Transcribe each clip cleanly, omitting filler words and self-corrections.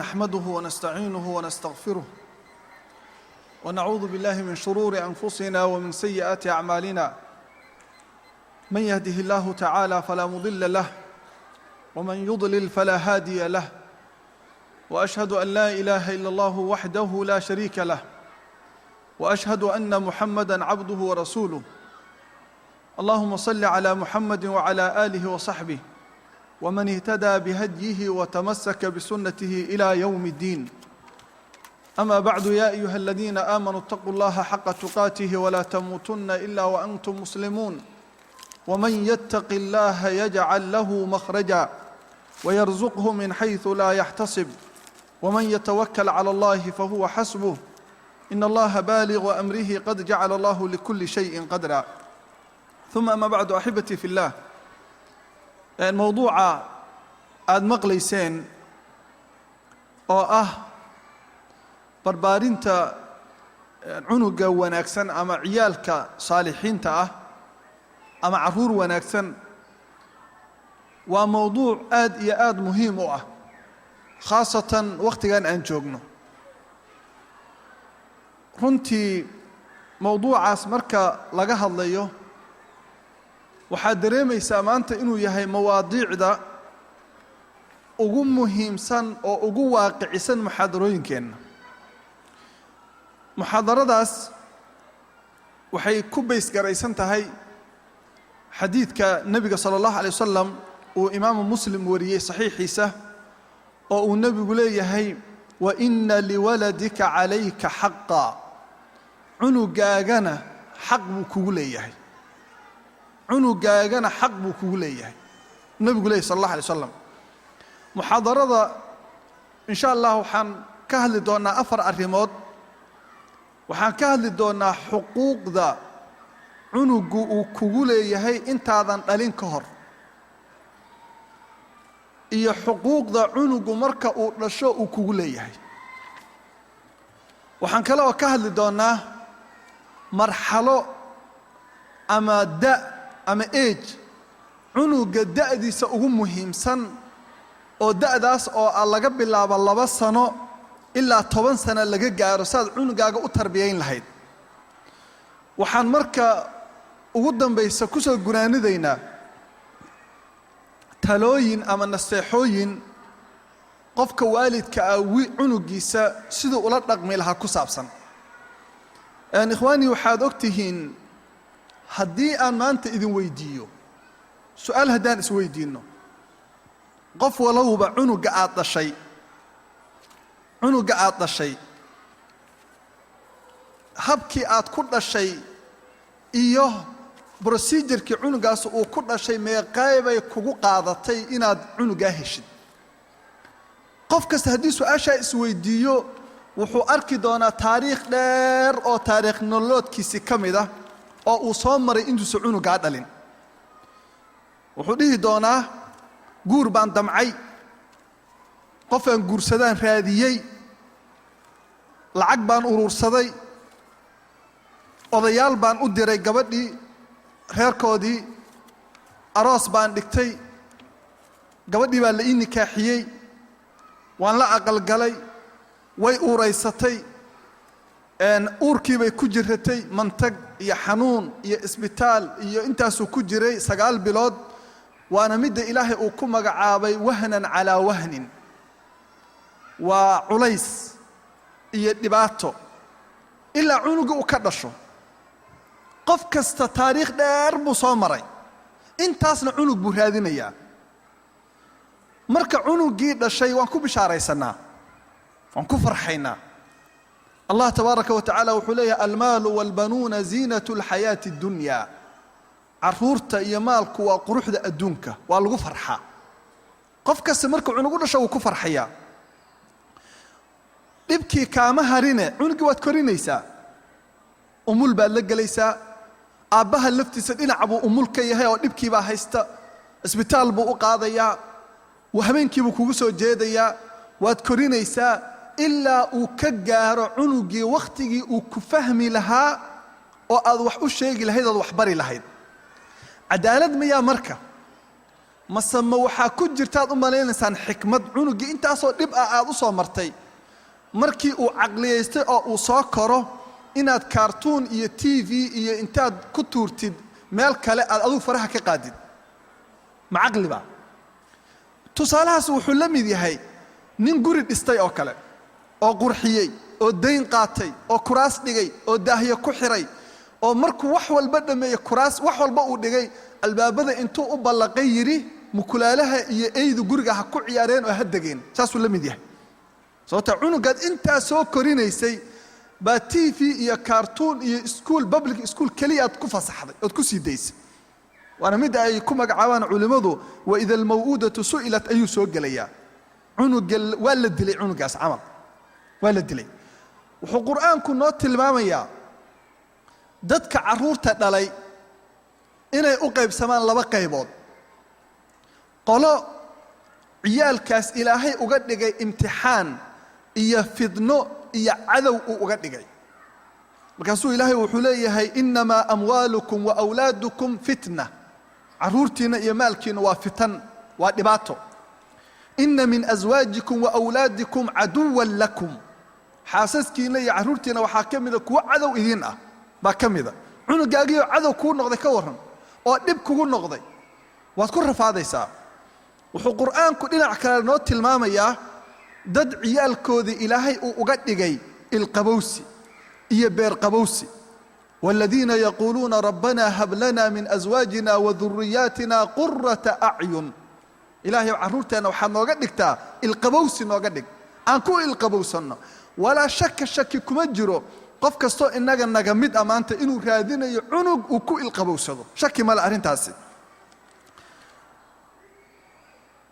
نحمده ونستعينه ونستغفره، ونعوذ بالله من شرور أنفسنا ومن سيئات أعمالنا. من يهده الله تعالى فلا مضل له، ومن يضلل فلا هادي له. وأشهد أن لا إله إلا الله وحده لا شريك له، وأشهد أن محمدا عبده ورسوله. اللهم صل على محمد وعلى آله وصحبه ومن اهتدى بهديه وتمسك بسنته إلى يوم الدين. أما بعد، يا أيها الذين آمنوا اتقوا الله حق تقاته ولا تموتن إلا وأنتم مسلمون. ومن يتق الله يجعل له مخرجا ويرزقه من حيث لا يحتسب، ومن يتوكل على الله فهو حسبه. إن الله بالغ أمره، قد جعل الله لكل شيء قدرا. ثم أما بعد، أحبتي في الله، mowduuca aada maqlayseen oo ah barbaarinta cunuga wanaagsan ama ciyaalka saalixiinta ah ama carruur wanaagsan waa mowduuc aad iyo aada muhiim u ah, khaasatan wakhtigan aan joogno. Runtii mowduucaas marka laga hadlayo, waxaad dareemaysaa maanta inuu yahay mawaadiicda ugu muhiimsan oo ugu waaqicisan muxaadarooyinkeenna. Muxaadaradaas waxay ku baysgaraysan tahay xadiidka nebiga sala allahu alay wasalam uu Imaamu Muslim wariyey saxiixiisa, oo uu nebigu leeyahay: "وإن لولدك عليك حقا." Cunugaagana xaq buu kugu leeyahay, cunugaagana xaq buu kugu leeyahay, nebigu leeyahy sal allah alay slam. Muxaadarada in sha Allah waxaan ka hadli doonnaa afar arrimood. Waxaan ka hadli doonnaa xuquuqda cunugu uu kugu leeyahay intaadan dhalin ka hor, iyo xuquuqda cunugu marka uu dhasho uu kugu leeyahay. Waxaan kale oo ka hadli doonnaa marxalo ama da ama age cunuga da'diisa ugu muhiimsan, oo da'daas oo ah laga bilaabo 2 sano ilaa 10 sano laga gaaro, saad cunugaaga u tarbiyayn lahayd. Waxaan marka ugu dambaysa ku soo gunaanidaynaa talooyin ama naseexooyin qofka waalidka ah cunugiisa siduu ula dhaqmi lahaa ku saabsan. Ikhwaanii, waxaad og tihiin, haddii aan maanta idin weydiiyo su-aal, haddaan isweydiinno, qof walowba cunuga aad dhashay, cunuga aad dhashay, habkii aad ku dhashay iyo procedure-kii cunugaas uu ku dhashay, meeqaybay kugu qaadatay inaad cunugaa heshid? Qof kasta haddii su-aashaa isweydiiyo, wuxuu arki doonaa taariikh dheer oo taariikh nololoodkiisii ka mid ah oo uu soo maray intuusa cunugaa dhalin. Wuxuu dhihi doonaa: "Guur baan damcay, qofaan guursadaan raadiyey, lacag baan uruursaday, odayaal baan u diray gabadhii reerkoodii, aroos baan dhigtay, gabadhii baa la ii nikaaxiyey, waan la aqalgalay, way uuraysatay, uurkii bay ku jiratay, mantag iyo xanuun iyo isbitaal iyo intaasuu ku jiray 9 bilood." Waana midda Ilaahay uu ku magacaabay وهنا على وهن, waa culays iyo dhibaato ilaa cunuga uu ka dhasho. Qof kasta taariikh dheer buu soo maray, intaasna cunug buu raadinayaa. Marka cunugii dhashay, waan ku bishaaraysanaa, waan ku farxaynaa. Allah tabaaraka wa tacaala wuxuu leeyahay: "المال والبنون زينة الحياة الدنيا." Caruurta iyo maalku waa quruxda adduunka, waa lagu farxaa. Qof kasta markuu cunugu dhasho wuu ku farxayaa. Dhibkii kaama harine, cunugii waad korinaysaa, umul baad la gelaysaa. Aabbaha laftiisa dhinaca buu umul ka yahay oo dhibkiibaa haysta, isbitaal buu u qaadayaa, habeenkiibuu kugu soo jeedayaa, waad korinaysaa ilaa uu ka gaaro cunugii wakhtigii uu ku fahmi lahaa oo aad wax u sheegi lahayd, ood wax bari lahayd. Cadaalad mayaa marka Mase ma waxaa ku jirtaad u malaynaysaan xikmad cunuggii intaasoo dhib ah aad u soo martay, markii uu caqliyaystay oo uu soo koro, inaad kaartuun iyo TV iyo intaad ku tuurtid meel kale aad adigu faraha ka qaadid? Ma caqliba? Tusaalahaas wuxuu la mid yahay nin guri dhistay oo kale, oo qurxiyey, oo dayn qaatay, oo kuraas dhigay, oo daahyo ku xiray, oo markuu wax walba dhammeeyey, kuraas wax walba uu dhigay, albaabada intuu u ballaqay yidhi, "Mukulaalaha iyo eydu guriga ha ku ciyaareen oo ha degeen." Saasuu la mid yahay, sababta cunugaad intaa soo korinaysay baa TV iyo kaartuun iyo iskuul, public school keliya aad ku fasaxday ood ku sii daysay. Waana midda ay ku magacaabaan culimmadu "وإذا الموءودة سئلت" ayuu soo gelayaa. Cunuga waa la dilay, cunugaas camal waa la dilay. Wuxuu Qur'aanku noo tilmaamayaa dadka carruurta dhalay inay u qaybsamaan laba qaybood: qolo ciyaalkaas Ilaahay uga dhigay imtixaan iyo fidno iyo cadow uu uga dhigay. Markaasuu Ilaahay wuxuu leeyahay: "إنما أموالكم وأولادكم فتنة." Carruurtiinna iyo maalkiinna waa fitan, waa dhibaato. "إن من أزواجكم وأولادكم عدوا لكم." Xaasaskiinna iyo carruurtiinna waxaa ka mida kuwo cadow idiin ah baa ka mida. Cunugaagiioo cadow kuu noqday, ka warran, oo dhib kugu noqday? Waad ku rafaadaysaa. Wuxuu Qur'aanku dhinac kale noo tilmaamayaa dad ciyaalkoodii Ilaahay uu uga dhigay ilqabowsi iyo beerqabowsi: "والذين يقولون ربنا هب لنا من أزواجنا وذرياتنا قرة أعين." Ilaahay, carruurteenna waxaad nooga dhigtaa ilqabowsi, nooga dhig aan ku ilqabowsanno. Walaa shaka, shaki kuma jiro, qof kastoo innaga naga mid a maanta inuu raadinayo cunug uu ku ilqabowsado. Shaki male arrintaasi.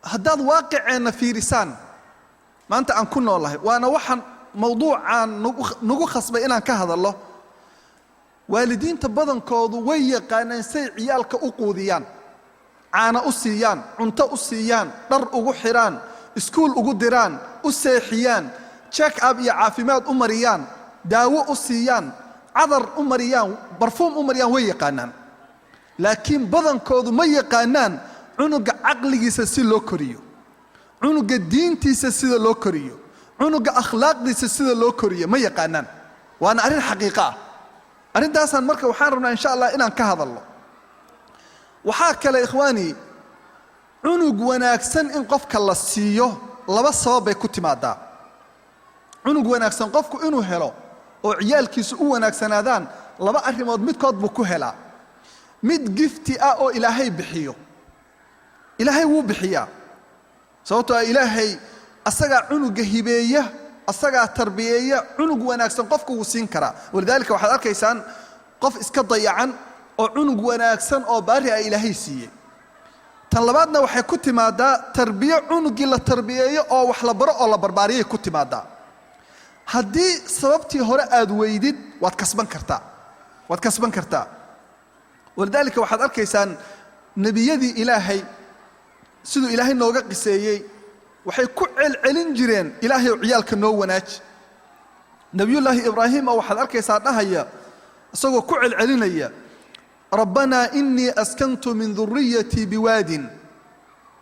Haddaad waaqiceenna fiirisaan maanta aan ku noolahay, waana waxaan mawduucaan nagu khasbay inaan ka hadallo. Waalidiinta badankoodu way yaqaaneen say ciyaalka u quudiyaan, caano u siiyaan, cunto u siiyaan, dhar ugu xidhaan, iskuul ugu diraan, u seexiyaan, check up iyo caafimaad u mariyaan, daawo u siiyaan, cadar u mariyaan, barfuum u mariyaan, way yaqaanaan. Laakiin badankoodu ma yaqaanaan cunuga caqligiisa si loo koriyo, cunuga diintiisa sida loo koriyo, cunuga akhlaaqdiisa sida loo koriyo ma yaqaanaan. Waana arrin xaqiiqo ah arrintaasaan. Marka waxaan rabnaa, insha Allah, inaan ka hadalno. Waxaa kale, ikhwaani, cunug wanaagsan in qofka la siiyo laba sabab bay ku timaadaa. Cunug wanaagsan qofku inuu helo oo ciyaalkiisu u wanaagsanaadaan, laba arrimood midkood buu ku helaa: mid gift ah oo Ilaahay bixiyo. Ilaahay wuu bixiyaa, sababtoo ah Ilaahay asagaa cunuga hibeeya, asagaa tarbiyeeya. Cunug wanaagsan qofku wuu siin karaa. ولذلك waxaad arkaysaan qof iska dayacan oo cunug wanaagsan oo baari ah Ilaahay siiyey. Tan labaadna waxay ku timaadaa tarbiyo, cunugii la tarbiyeeyo oo wax la baro oo la barbaariyay ku timaadaa. Haddii sababtii hore aad weydid, waad kasban kartaa, waad kasban kartaa. ولذلك waxaad arkaysaan nebiyadii Ilaahay, siduu Ilaahay nooga qiseeyey, waxay ku celcelin jireen: "Ilaahayow, ciyaalka noo wanaaji." Nebiyullaahi Ibraahim oo waxaad arkaysaa dhahaya, isagoo ku celcelinaya: "ربنا إني أسكنت من ذريتي بواد,"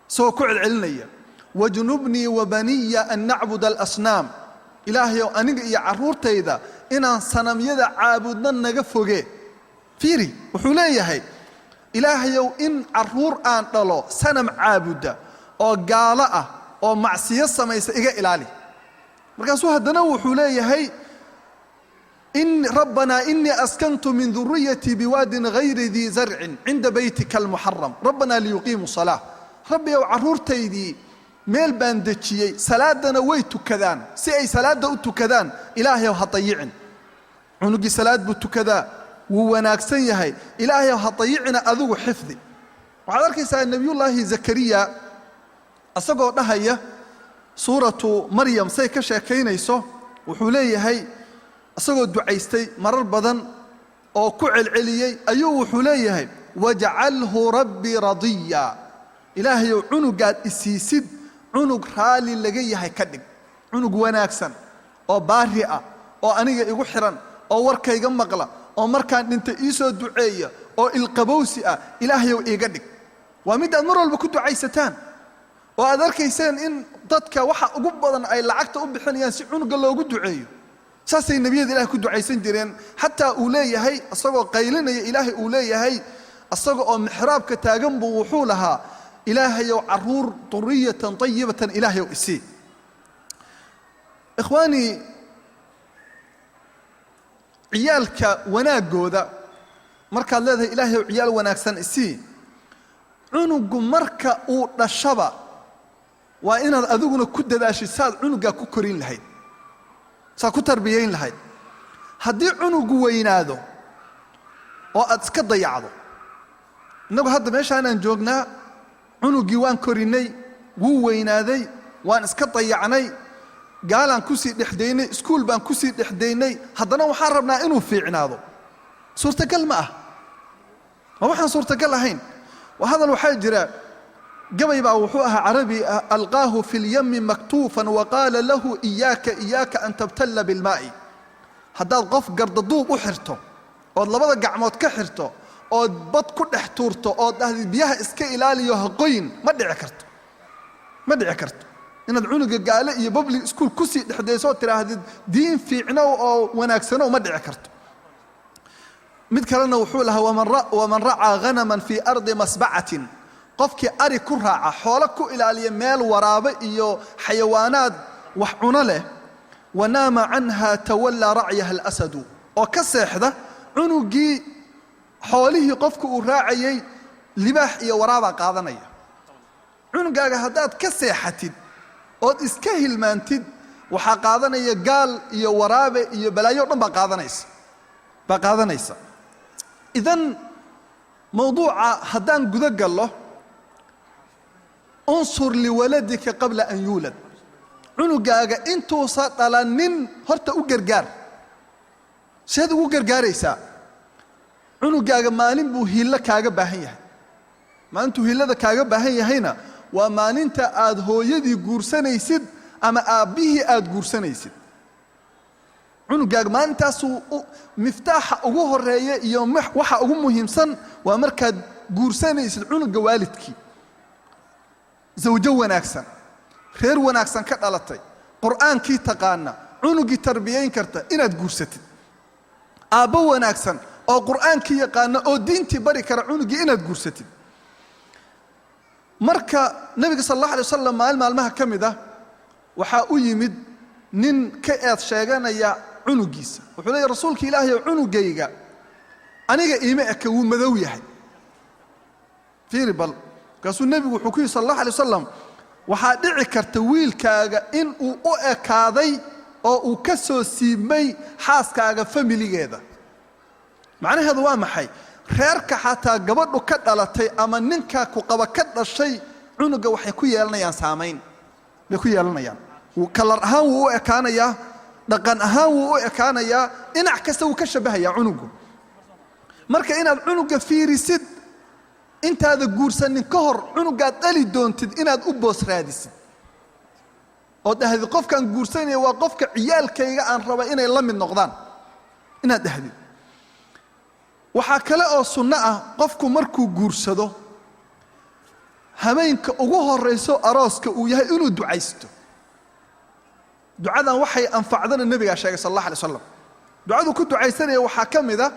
isagoo ku celcelinaya, "واجنبني وبني أن نعبد الأصنام." Ilaahayow, aniga iyo carruurtayda inaan sanamyada caabudno naga foge. Fiiri, wuxuu leeyahay: "Ilaahayow, in carruur aan dhalo sanam caabuda oo gaalo ah oo macsiyo samaysa iga ilaali." Markaasuu haddana wuxuu leeyahay: "إن ربنا إني أسكنت من ذريتي بواد غير ذي زرع عند بيتك المحرم ربنا ليقيموا الصلاة." Rabbiyow, carruurtaydii meel baan dejiyey, salaadana way tukadaan. Si ay salaadda u tukadaan, Ilaahayow, ha dayicin. Cunugii salaad buu tukadaa, wuu wanaagsan yahay. Ilaahayow, ha dayicina, adigu xifdi. Waxaad arkaysaa Nebiyullaahi Zakariya isagoo dhahaya, Suuratu Maryam say ka sheekaynayso, wuxuu leeyahay, isagoo ducaystay marar badan oo ku celceliyey, ayuu wuxuu leeyahay: "واجعله رب رضيا." Ilaahayow, cunugaad isiisid cunug raalli laga yahay ka dhig, cunug wanaagsan oo baari ah oo aniga igu xiran oo warkayga maqla oo markaan dhintay ii soo duceeya oo ilqabowsi ah, Ilaahayow, iiga dhig. Waa mid aad mar walba ku ducaysataan oo aad arkayseen in dadka waxa ugu badan ay lacagta u bixinayaan si cunuga loogu duceeyo. Saasay nebiyada Ilahay ku ducaysan jireen. Xataa uu leeyahay, isagoo qaylinaya, Ilaahay uu leeyahay, isaga oo mixraabka taagan buu wuxuu lahaa: "Ilaahayow, caruur ذرية طيبة Ilaahayow isii." Ikhwaanii, ciyaalka wanaaggooda markaad leedahay "Ilaahayow, ciyaal wanaagsan isii," cunugu marka uu dhashaba waa inaad adiguna ku dadaashid saad cunugaa ku korin lahayd, saad ku tarbiyayn lahayd. Haddii cunugu weynaado oo aad iska dayacdo, innagu hadda meeshaanaan joognaa, cunugii waan korinnay, wuu weynaaday, waan iska dayacnay, gaalaan kusii dhexdaynay, iskuul baan kusii dhexdaynay, haddana waxaan rabnaa inuu fiicnaado. Suurtagal ma ah, ma waxaan suurtagal ahayn. Waa hadal waxaa jira, gabay baa wuxuu ahaa carabi ah: "ألقاه في اليم مكتوفا وقال له إياك إياك أن تبتل بالماء." Haddaad qof gardaduub u xirto ood labada gacmood ka xirto ood bad ku dhex tuurto ood dhahdid "Biyaha iska ilaaliyo, ha qoyin," ma dhici karto, ma dhici karto. Inaad cunuga gaale iyo public school kusii dhexdayso oo tidhaahdid "Diin fiicnow oo wanaagsanow," ma dhici karto. Mid kalena wuxuu lahaa: "ومن رعى غنما في أرض مسبعة." Qofkii ari ku raaca, xoolo ku ilaaliya meel waraabe iyo xayawaanaad wax cuno leh, "ونام عنها تولى رعيها الأسد," oo ka seexda cunugii xoolihii qofka uu raacayay, libaax iyo waraabaa qaadanaya. Cunugaaga haddaad ka seexatid ood iska hilmaantid, waxaa qaadanaya gaal iyo waraabe iyo balaayo o dhan baa qaadanaysa. Idan mowduuca haddaan guda gallo, انصر لولدك قبل أن يولد, cunugaaga intuusa dhalanin horta u gargaar. Seed ugu gargaaraysaa? Cunugaaga maalin buu hiillo kaaga baahan yahay. Maalintuu hiillada kaaga baahan yahayna waa maalinta aad hooyadii guursanaysid ama aabbihii aad guursanaysid. Cunugaaga maalintaasuu miftaaxa ugu horeeya iyo waxa ugu muhiimsan waa markaad guursanaysid cunuga waalidkii, zawjo wanaagsan, reer wanaagsan ka dhalatay, Qur'aankii taqaana, cunugii tarbiyayn karta inaad guursatid, aabbo wanaagsan oo Qur'aankii yaqaana oo diintii bari kara cunugii inaad guursatid. Marka Nebiga sal allah alay wasalam maalin maalmaha ka mid ah waxaa u yimid nin ka eed sheeganaya cunugiisa. Wuxuu leeyahy: "Rasuulka Ilaahay oo, cunugayga aniga iima eka, wuu madow yahay, fiiri bal." Markaasuu nebigu wuxuu ku yidhi sal allah alay wasalam: "Waxaa dhici karta wiilkaaga in uu u ekaaday oo uu ka soo siibmay xaaskaaga familigeeda." Macnaheedu waa maxay? Reerka xataa gabadhu ka dhalatay ama ninka ku qaba ka dhashay cunuga waxay ku yeelanayaan, saamayn bay ku yeelanayaan. Kalar ahaan wuu u ekaanayaa, dhaqan ahaan wuu u ekaanayaa, dhinac kasta wuu ka shabahayaa cunugu. Marka inaad cunuga fiirisid intaada guursanin ka hor, cunugaad dhali doontid inaad u boos raadisid oo dhahdid "Qofkaan guursanaya waa qofka ciyaalkayga aan raba inay la mid noqdaan," inaad dhahdid. Waxaa kale oo sunno ah, qofku markuu guursado, habeenka ugu horayso arooska uu yahay inuu ducaysto. Ducadan waxay anfacdana nebigaa sheegay sal allah alay slam. Ducaduu ku ducaysanaya waxaa ka mid a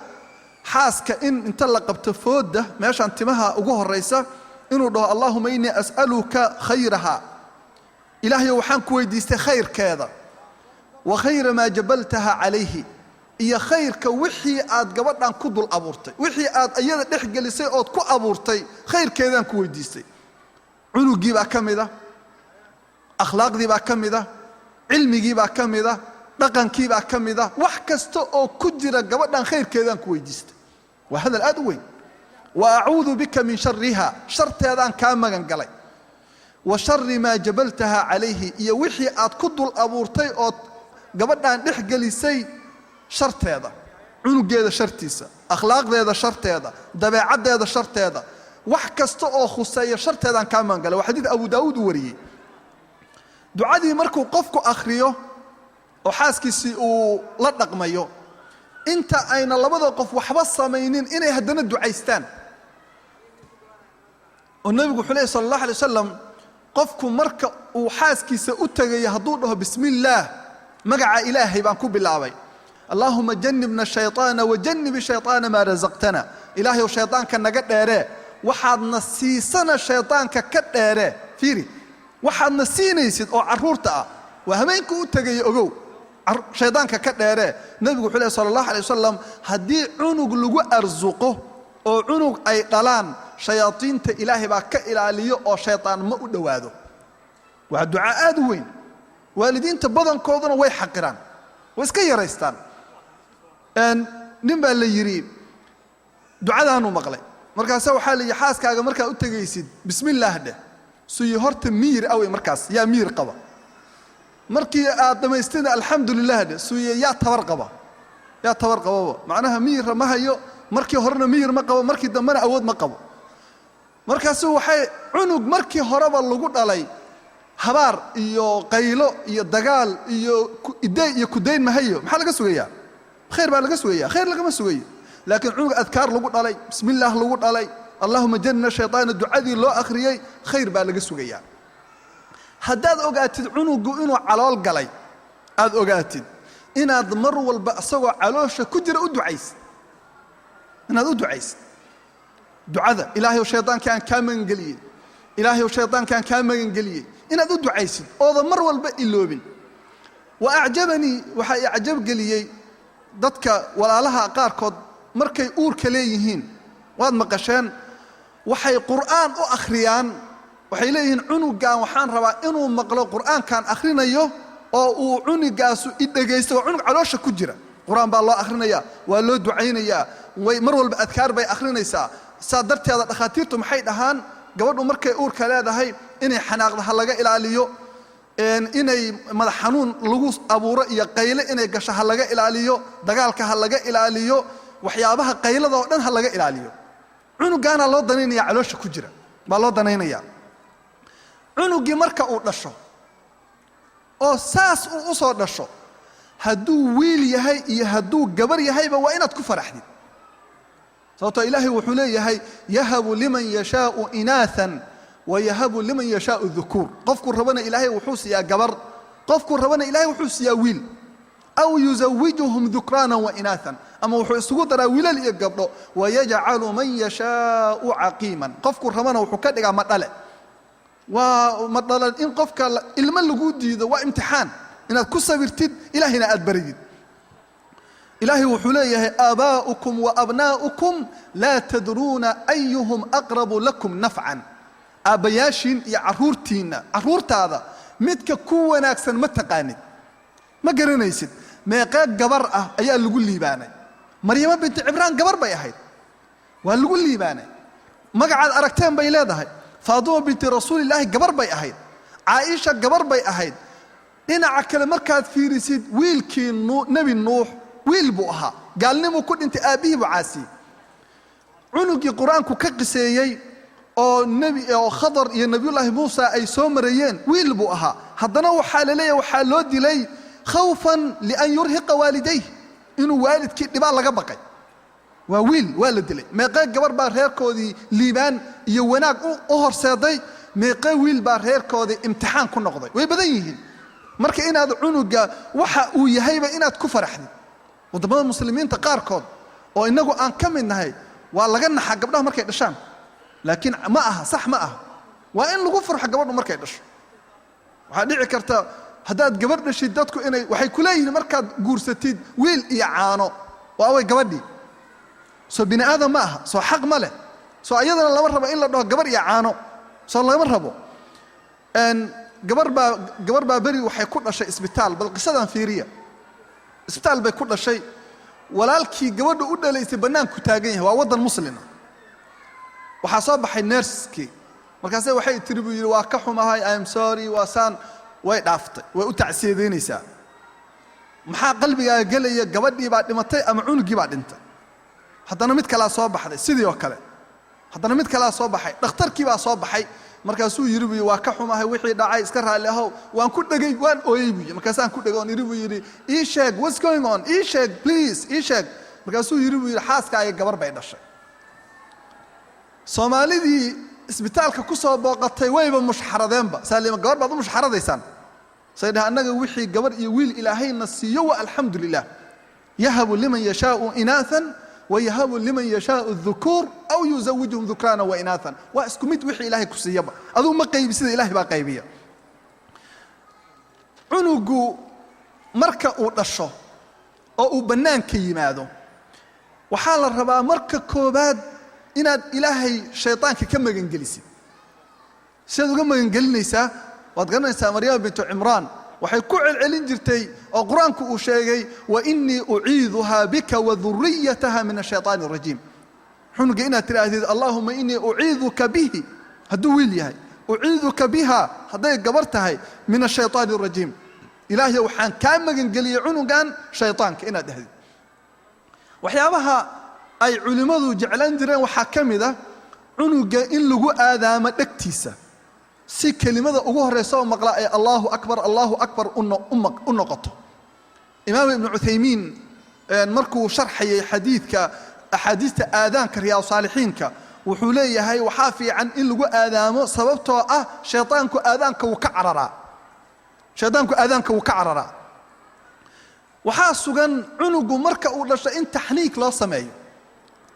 xaaska in inta la qabto foodda, meeshaan timaha ugu horaysa, inuu dhaho: "اللهم إني أسألك خيرها," Ilaahayo, waxaan ku weydiistay khayrkeeda, "وخير ما جبلتها عليه," iyo khayrka wixii aad gabadhan ku dul abuurtay, wixii aad iyada dhex gelisay ood ku abuurtay, khayrkeedaan ku weydiistay. Cunugii baa ka mid a, akhlaaqdii baa ka mid a, cilmigii baa ka mid a, dhaqankii baa ka mid a, wax kasta oo ku jira gabadhan khayrkeedaan ku weydiistay. Waa hadal aad u weyn. "وأعوذ بك من شرها," sharteedaan kaa magan galay, "وشر ما جبلتها عليه," iyo wixii aad ku dul abuurtay ood gabadhan dhex gelisay sharteeda, cunugeeda shartiisa, akhlaaqdeeda sharteeda, dabeecaddeeda sharteeda, wax kasta oo khuseeya sharteedaan kaa magan galay. Waa xadiid Abu Daawuud uu wariyey. Ducadii markuu qofku akhriyo oo xaaskiisii uu la dhaqmayo, inta ayna labada qof waxba samaynin inay haddana ducaystaan. Oo nebigu wuxuu lehy sala allah alay wasalam, qofku marka uu xaaskiisa u tegaya hadduu dhaho: "Bismi illaah, magaca Ilaahay baan ku bilaabay, اللهم جنبنا الشيطان وجنب الشيطان ما رزقتنا", Ilaahayow, shaydaanka naga dheeree, waxaadna siisana shaydaanka ka dheeree. Fiiri, waxaadna siinaysid oo carruurta ah waa habeenku u tegaya, ogow, shaydaanka ka dheeree. Nebigu wuxuu leh sala allahu alay wasalam, haddii cunug lagu arsuqo oo cunug ay dhalaan, shayaadiinta Ilaahay baa ka ilaaliyo oo shaydaan ma u dhowaado. Waa duca aad u weyn. Waalidiinta badankooduna way xaqiraan, way iska yaraystaan. Nin baa la yidhi ducadaanuu maqlay, markaase waxaa la yidhi: "Xaaskaaga markaa u tegaysid bismillaah dheh." Suyi horta miyir awey, markaas yaa miyir qaba? "Markii aad dhammaystina alxamdu lilah dheh." Suye yaa tabar qaba? Yaa tabar qababa? Macnaha miyirra ma hayo. Markii horena miyir ma qabo, markii dambena awood ma qabo. Markaasu waxay cunug markii horeba lagu dhalay habaar iyo qaylo iyo dagaal iyo idey iyo kudayn mahayo. Maxaa laga sugayaa? Khayr baa laga sugaya? Khayr lagama sugayo. Laakiin cunug adkaar lagu dhalay, bismillaah lagu dhalay, اللهم جنبنا الشيطان ducadii loo akhriyey, khayr baa laga sugayaa. Haddaad ogaatid cunugu inuu calool galay, aad ogaatid inaad mar walba isagoo caloosha ku jira u ducaysid, inaad u ducaysid ducada "Ilaahayow, shaydaankaan kaa magangeliyey, Ilaahayow, shaydaankaan kaa magangeliyey", inaad u ducaysid ooda mar walba iloobin. Wa acjabanii, waxaa i cajabgeliyey dadka walaalaha qaarkood markay uurka leeyihiin, waad maqasheen, waxay qur'aan u akhriyaan. Waxay leeyihiin: "Cunugan waxaan rabaa inuu maqlo qur'aankan akhrinayo oo uu cunugaasu i dhegaysto." Waa cunug caloosha ku jira. Qur-aan baa loo akhrinayaa, waa loo ducaynayaa, way mar walba adkaar bay akhrinaysaa. Saa darteeda dhakhaatiirtu maxay dhahaan? Gabadhu markay uurka leedahay inay xanaaqda ha laga ilaaliyo, inay madax xanuun lagu abuuro iyo qayle inay gasho ha laga ilaaliyo, dagaalka ha laga ilaaliyo, waxyaabaha qaylada oo dhan ha laga ilaaliyo. Cunugaana loo danaynaya, caloosha ku jira baa loo danaynaya. Cunugii marka uu dhasho oo saas uu u soo dhasho, hadduu wiil yahay iyo hadduu gabar yahayba, waa inaad ku faraxdid. Sababtoo Ilaahay wuxuu leeyahay: يهب لمن يشاء إناثا ويهب لمن يشاء الذكور. Qofkuu rabana Ilaahay wuxuu siiyaa gabar, qofkuu rabana Ilahay wuxuu siiyaa wiil. أو يزوجهم ذكرانا وإناثا, ama wuxuu isugu daraa wiilal iyo gabdho. ويجعل من يشاء عقيما, qofkuu rabana wuxuu ka dhigaa madhale. Waa madhalan in qofka ilmo lagu diido, waa imtixaan inaad ku sabirtid, Ilaahayna aad baridid. Ilaahay wuxuu leeyahay: آباؤكم وأبناؤكم لا تدرون أيهم أقرب لكم نفعا. Aabbayaashiin iyo carruurtiinna, carruurtaada midka ku wanaagsan ma taqaanid, ma garanaysid. Meeqee gabar ah ayaa lagu liibaanay? Maryamo binti Cibraan gabar bay ahayd, waa lagu liibaanay, magacaad aragteen bay leedahay. Faaduma binti Rasuulilaahi gabar bay ahayd. Caaisha gabar bay ahayd. Dhinaca kale markaad fiirisid, wiilkii Nebi Nuux wiil buu ahaa, gaalnimuu ku dhintay, aabbihii buu caasiyey. Cunugii Qur-aanku ka qiseeyey oo nebi oo Khadar iyo Nebiyullaahi Muusa ay soo marayeen wiil buu ahaa. Haddana waxaa la leeyahay waxaa loo dilay خوفا لأن يرهق والديه, inuu waalidkii dhibaa laga baqay. Waa wiil, waa la dilay. Meeqee gabar baa reerkoodii liibaan iyo wanaag u horseeday? Meeqee wiil baa reerkoodii imtixaan ku noqday? Way badan yihiin. Marka inaad cunuga waxa uu yahayba inaad ku faraxdid. Waddamada Muslimiinta qaarkood oo innagu aan ka mid nahay, waa laga naxaa gabdhaha markay dhashaan, laakiin ma aha, sax ma aha. Waa in lagu farxo gabadhu markay dhasho. Waxaa dhici karta haddaad gabadh dhashid, dadku inay waxay ku leeyihiin markaad guursatid: "Wiil iyo caano, waa away gabadhii? Soo bini aadam ma aha? Soo xaq ma leh? Soo ayadana lama rabo in la dhaho gabar iyo caano? Soo lama rabo?" Gabar baa beri waxay ku dhashay isbitaal. Bal qisadan fiiriya. Isbitaal bay ku dhashay. Walaalkii gabadha u dhalaysay bannaanku taagan yahay. Waa waddan muslima. Waxaa soo baxay nurse-kii. Markaase waxay tiri, buu yidhi: "Waa ka xumahay, I'm sorry." Waa saan, way dhaaftay, way u tacsiyadeynaysaa. Maxaa qalbigaaga gelaya? Gabadhii baa dhimatay ama cunugii baa dhintay. Haddana mid kalaa soo baxday, sidii oo kale. Haddana mid kalaa soo baxay. Dhakhtarkii baa soo baxay. Markaasuu yidhi, buu yidhi: "Waa ka xumahay wixii dhacay, iska raalli ahow. Waan ku dhegay, waan ooyey," buu yidhi. Markaasaan ku dhegay oon idhi, buu yidhi: "Ii sheeg, what's going on? Ii sheeg, please, ii sheeg." Markaasuu yidhi, buu yidhi: "Xaaskaaga gabar bay dhashay." Soomaalidii Isbitaalka ku soo booqatay wayba mushxaradeenba. Saalima, gabar baad u mushxaradaysaan? Say dhah, annaga wixii gabar iyo wiil Ilaahayna siiyo wa alxamdu lilah. Yahabu liman yashaau inaathan wayahabu liman yashaau dhukuur aw yuzawijuhum dhukraana wa inaathan. Waa isku mid wixii Ilaahay ku siiyaba. Aduu ma qaybi sida, Ilahay baa qaybiya. Cunugu marka uu dhasho oo uu bannaanka yimaado, waxaa la rabaa marka koobaad inaad Ilaahay shaydaanka ka magangelisid. Sidaad uga magangelinaysaa waad garanaysaa. Maryama bintu Cimraan waxay ku celcelin jirtay oo Qur-aanku uu sheegay: "Wa inii uciiduhaa bika waduriyataha min ashayطaani الrajiim." Cunuga inaad tidhaahdid "Allahuma inii uciiduka bihi" hadduu wiil yahay, "uciiduka biha" hadday gabar tahay, "min ashayطaani الrajiim", Ilaahay waxaan kaa magangeliyey cunugan shayطaanka, inaad dhahdid. Waxyaabaha ay culimmadu jeclaan jireen waxaa ka mid ah cunuga in lagu aadaamo dhegtiisa, si kelimada ugu horraysa oo maqla ay "Allahu akbar, Allahu akbar" u noqoto. Imaam Ibnu Cuthaymiin markuu sharxayay xadiidka, axaadiista aadaanka Riyaad Saalixiinka, wuxuu leeyahay waxaa fiican in lagu aadaamo, sababtoo ah shaydaanku aadaanka wuu ka cararaa. Shaydaanku aadaanka wuu ka cararaa. Waxaa sugan cunugu marka uu dhasho in taxniik loo sameeyo.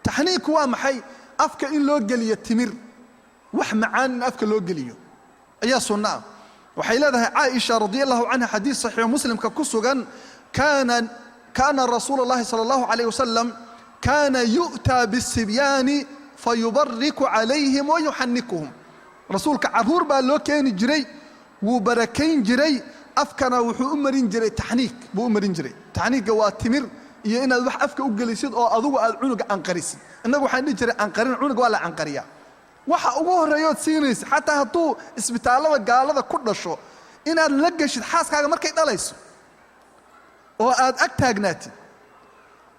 Taxniikku waa maxay? Afka in loo geliyo timir, wax macaan in afka loo geliyo ayaa sunno ah. Waxay leedahay Caaisha radi Allahu canha, xadiis saxiixu Muslimka ku sugan: Kaana rasuulu اllahi sala allahu alayh wasalam kaana yu'taa biالsibyaani fayubariku calayhim wayuxanikuhum. Rasuulka carruur baa loo keeni jiray, wuu barakayn jiray, afkana wuxuu u marin jiray, taxniik buu u marin jiray. Taxniigga waa timir iyo inaad wax afka u gelisid oo adugu aad cunuga anqarisid. Innagu waxaan dhihi jiray anqarin, cunuga waa la anqariyaa. Waxa ugu horreeyood siinaysa, xataa hadduu isbitaallada gaalada ku dhasho, inaad la geshid xaaskaaga markay dhalayso oo aad ag taagnaatid,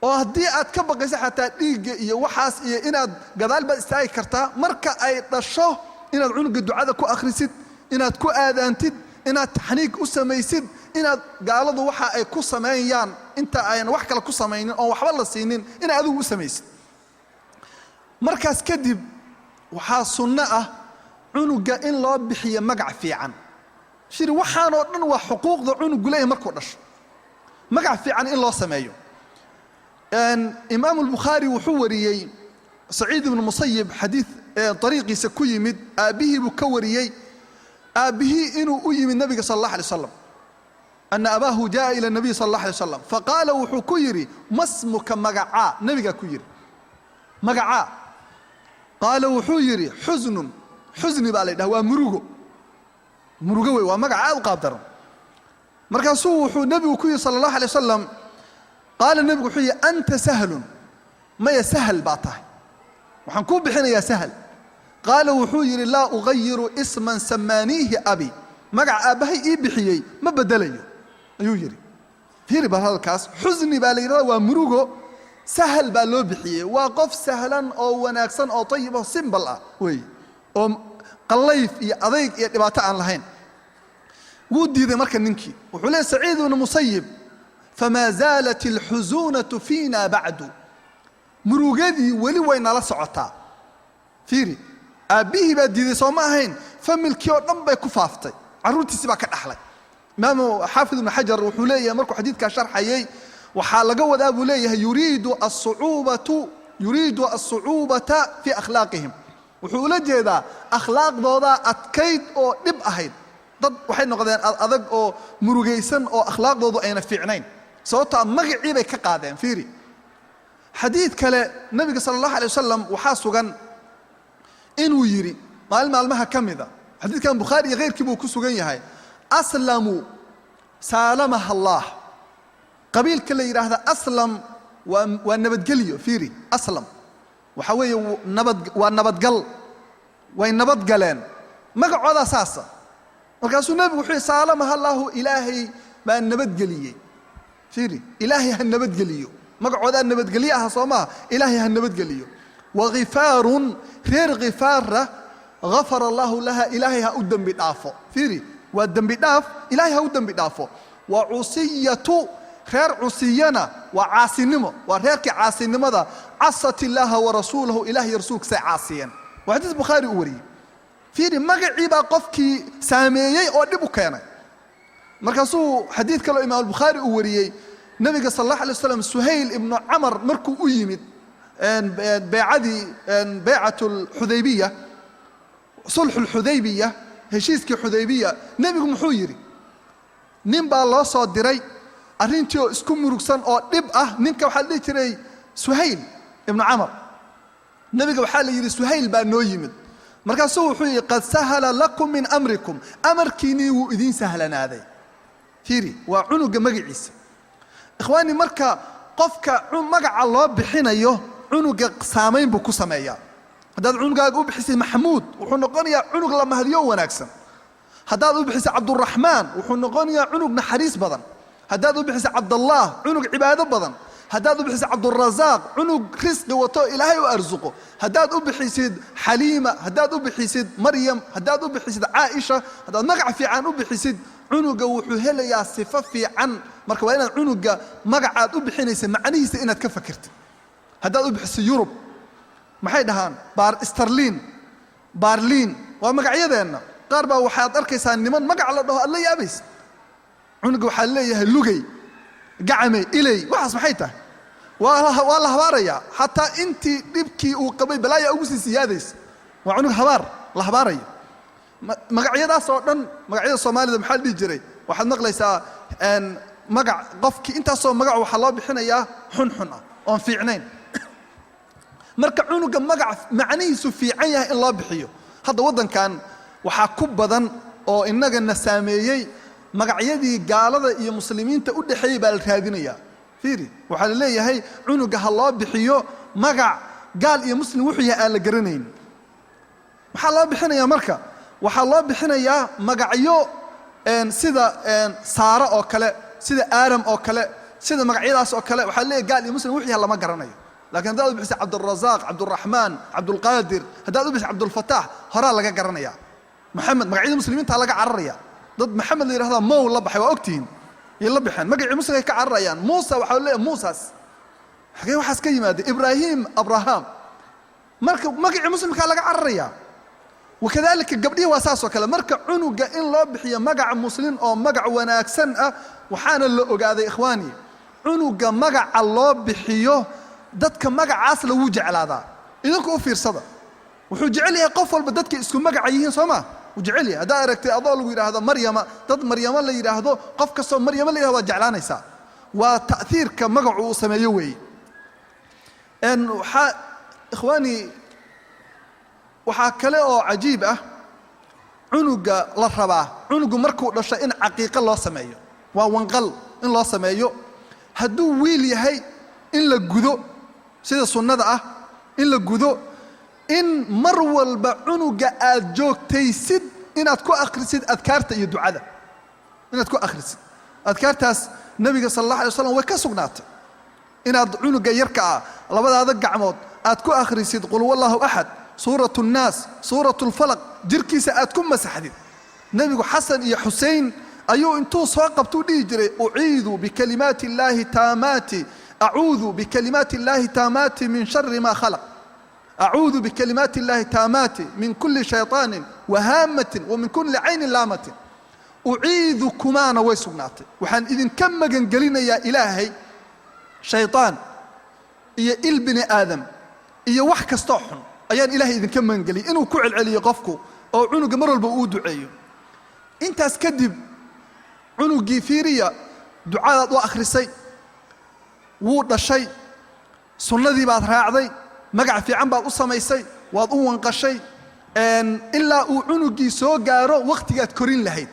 oo haddii aad ka baqayso xataa dhiigga iyo waxaas iyo inaad gadaal baad istaagi kartaa. Marka ay dhasho inaad cunuga ducada ku akhrisid, inaad ku aadaantid, inaad taxniig u samaysid, inaad gaaladu waxa ay ku sameeyaan inta ayan wax kale ku samaynin oon waxba la siinin, inaad adigu u samaysid. Markaas kadib waxaa sunno ah cunuga in loo bixiyo magac fiican. Shiri, waxaanoo dhan waa xuquuqda cunugu leeyahay markuu dhasho, magac fiican in loo sameeyo. Imaam Albukhaari wuxuu wariyey Saciid ibnu Musayib xadiid ariiqiisa ku yimid, aabbihii buu ka wariyey, aabbihii inuu u yimid nabiga sal allah alay slam, ana abaahu jaءa ila الnabiy sal اllah alay slam faqaala, wuxuu ku yidhi: "Masmuka?" Magacaa? Nabigaa ku yidhi: "Magacaa?" Qaala, wuxuu yidhi: "Xusnun." Xusni baa la ydhaha, waa murugo, murugo wey, waa magac aad u qaab daran. Markaasuu wuxuu nebigu ku yidhi sala allahu alay wasalam, qaala, nebigu wuxuu yidhi: "Anta sahlun." Maya, sahal baa tahay, waxaan kuu bixinayaa Sahal. Qaala, wuxuu yidhi: "Laa ugayiru isman samaaniihi abi." Magaca aabbahay ii bixiyey ma beddelayo, ayuu yidhi. Fiiri bal hadalkaas. Xusni baa la yidhahda, waa murugo. Sahal baa loo bixiyey, waa qof sahlan oo wanaagsan oo tayib oo simple ah wey, oo qallayf iyo adayg iyo dhibaato aan lahayn. Wuu diiday marka ninkii. Wuxuu leey Saciid ibnu Musayib: "Famaa zaalat alxusuunatu fiina bacdu." Murugadii weli way nala socotaa. Fiiri, aabbihii baa diiday, soo ma ahayn? Familkii oo dhan bay ku faaftay, carruurtiisii baa ka dhaxlay. Imaamu Xaafid Ibnu Xajar wuxuu leeyahay markuu xadiidkaa sharxayey, waxaa laga wadaa, buu leeyahay, yuriidu asucuubata fii akhlaaqihim. Wuxuu ula jeedaa akhlaaqdoodaa adkayd oo dhib ahayd. Dad waxay noqdeen adag oo murugaysan oo akhlaaqdoodu ayna fiicnayn, sababtoa magacii bay ka qaadeen. Fiiri xadiid kale, nabiga sala allahu alay wasalam waxaa sugan inuu yidhi maalin maalmaha ka mida, xadiidkan Bukhaari iyo khayrkii buu ku sugan yahay: "Aslamu saalamaha Allah." Qabiilka la yidhaahda Aslam waa nabadgelyo. Fiiri, Aslam waxaa weeye nabad, waa nabadgal, way nabadgaleen, magacoodaa saasa. Markaasuu nebigu wuxuu yihi: "Saalamaha Allahu," Ilaahay baa nabadgeliyey. Fiiri, Ilaahay ha nabadgeliyo, magacoodaa nabadgelye aha, soo maaha? Ilaahay ha nabadgeliyo. "Wakhifaarun," reer Khifaarra, "gafara allahu laha," Ilaahay ha u dembi dhaafo. Fiiri, waa dembi dhaaf, Ilaahay ha u dembi dhaafo. Wa Cusiyatu, reer Cusiyana waa caasinimo, waa reerkii caasinimada. "Casat illaaha warasuulahu," Ilaah iyo rasuulkiisay caasiyeen. Waa xadiis Bukhaari uu wariyey. Fiiri, magacii baa qofkii saameeyey oo dhib u keenay. Markaasuu xadiid kaloo Imaam Albukhaari uu wariyey, Nebiga sal Allah alay waslam Suhayl ibnu Camar markuu u yimid beecadii, beycat alxudaybiya, sulxu lxudaybiya, heshiiskii Xudaybiya, nebigu muxuu yidhi? Nin baa loo soo diray arrintii oo isku murugsan oo dhib ah. Ninka waxaa la dhihi jiray Suhayl ibnu Camar. Nebiga waxaa la yidhi, "Suhayl baa noo yimid." Markaasuu wuxuu yidhi, "Qad sahala lakum min amrikum," amarkiinnii wuu idiin sahlanaaday. Fiiri, waa cunuga magaciisa, ikhwaani. Marka qofka magaca loo bixinayo cunuga saamayn buu ku sameeyaa. Haddaad cunugaaga u bixisay Maxamuud, wuxuu noqonayaa cunug la mahdiyo wanaagsan. Haddaad u bixisay Cabduraxmaan, wuxuu noqonayaa cunug naxariis badan. Haddaad u bixisay Cabdallah, cunug cibaado badan. Haddaad u bixisid Cabdurasaaq, cunug risqi wato, Ilaahay u arsuqo. Haddaad u bixisid Xaliima, haddaad u bixisid Maryam, haddaad u bixisid Caaisha, haddaad magac fiican u bixisid cunuga, wuxuu helayaa sifo fiican. Marka waa inaad cunuga magacaad u bixinaysa macnihiisa inaad ka fakirtid. Haddaad u bixisid Yurub, maxay dhahaan, baar Starliin, Baarliin, waa magacyadeenna. Qaar baa waxaad arkaysaa niman magac la dhaho aad la yaabaysa. Cunuga waxaa leeyahay Lugey, Gacamey, Iley. Waxaas maxay tahay? Waa la habaarayaa. Xataa intii dhibkii uu qabay balaaya ugu sii siyaadaysa. Waa cunug habaar la habaarayo. Magacyadaas oo dhan, magacyada Soomaalida maxaa la dhihi jiray? Waxaad maqlaysaa magac qofkii intaasoo magac waxaa loo bixinayaa xun xun ah oon fiicnayn. Marka cunuga magac macnihiisu fiican yahay in loo bixiyo. Hadda waddankan waxaa ku badan oo innagana saameeyey magacyadii gaalada iyo muslimiinta u dhexeeyey baa la raadinayaa. Fiiri, waxaa la leeyahay cunuga ha loo bixiyo magac gaal iyo muslim wuxuu yahay aan la garanayn. Maxaa loo bixinayaa? Marka waxaa loo bixinayaa magacyo sida Saara oo kale, sida Aadam oo kale, sida magacyadaas oo kale. Waxaa leeyahay gaal iyo muslim wuxuu yahay lama garanayo. Lakiin haddaad u bixisay Cabdurasaaq, Cabduraxmaan, Cabdulqaadir, haddaad u bixisay Cabdulfataax, horaa laga garanaya. Maxamed, magacyada muslimiinta laga cararaya. Dad Maxamed la yidhahdaa Mow la baxay, waa ogtihiin, yay la baxeen magacii muslimkay ka cararayaan. Muusa waxaa leeyahay Muusas, xagee waxaas ka yimaada? Ibraahim, Abraham. Marka magacii muslimkaa laga cararaya. Wakadalika gabdhihi waa saas oo kale. Marka cunuga in loo bixiyo magaca muslim oo magac wanaagsan ah. Waxaana la ogaaday, ikhwaani, cunuga magaca loo bixiyo dadka magacaas lagu jeclaadaa. Idinku u fiirsada, wuxuu jecel yahay qof walba dadka isku magaca yihiin, soo ma? Wuu jecel yahay. Haddaad aragtay adoo lagu yidhaahdo Maryama, dad Maryamo la yidhaahdo, qof kastoo Maryamo la yidhahdo waad jeclaanaysaa. Waa ta'hiirka magacu uu sameeyo weeye. Waxaa, ikhwaani, waxaa kale oo cajiib ah cunuga la rabaa, cunugu markuu dhasho in caqiiqo loo sameeyo, waa wanqal in loo sameeyo. Hadduu wiil yahay in la gudo sida sunnada ah, in la gudo, in mar walba cunuga aad joogtaysid inaad ku akhrisid adkaarta iyo ducada, inaad ku akhrisid adkaartaas. Nebiga sal Allah alay waslam way ka sugnaatay inaad cunuga yarka ah labadaada gacmood aad ku akhrisid Qul huwa Allahu axad, Suurat Nnaas, Suurat Lfalaq, jirkiisa aad ku masaxdid. Nebigu Xasan iyo Xusein ayuu intuu soo qabtuu dhihi jiray, "Uciidu bikalimaati illaahi taamaati, acuudu bikalimaati illaahi taamaati min shari ma khalaq, acuudu bikalimaati illaahi taamaati min kulli shayطaanin wahaamatin wa min kulli caynin laamatin." Uciidukumaana way sugnaatay, waxaan idinka magangelinayaa Ilaahay shayطaan iyo il bini aadam iyo wax kastoo xun ayaan Ilaahay idinka magangeliyay. Inuu ku celceliyo qofku oo cunuga mar walba uu duceeyo. Intaas kadib cunugii, fiiriya, ducadaad u akhrisay, wuu dhashay, sunnadii baad raacday, magac fiican baad u samaysay, waad u wanqashay, ilaa uu cunugii soo gaaro wakhtigaad korin lahayd.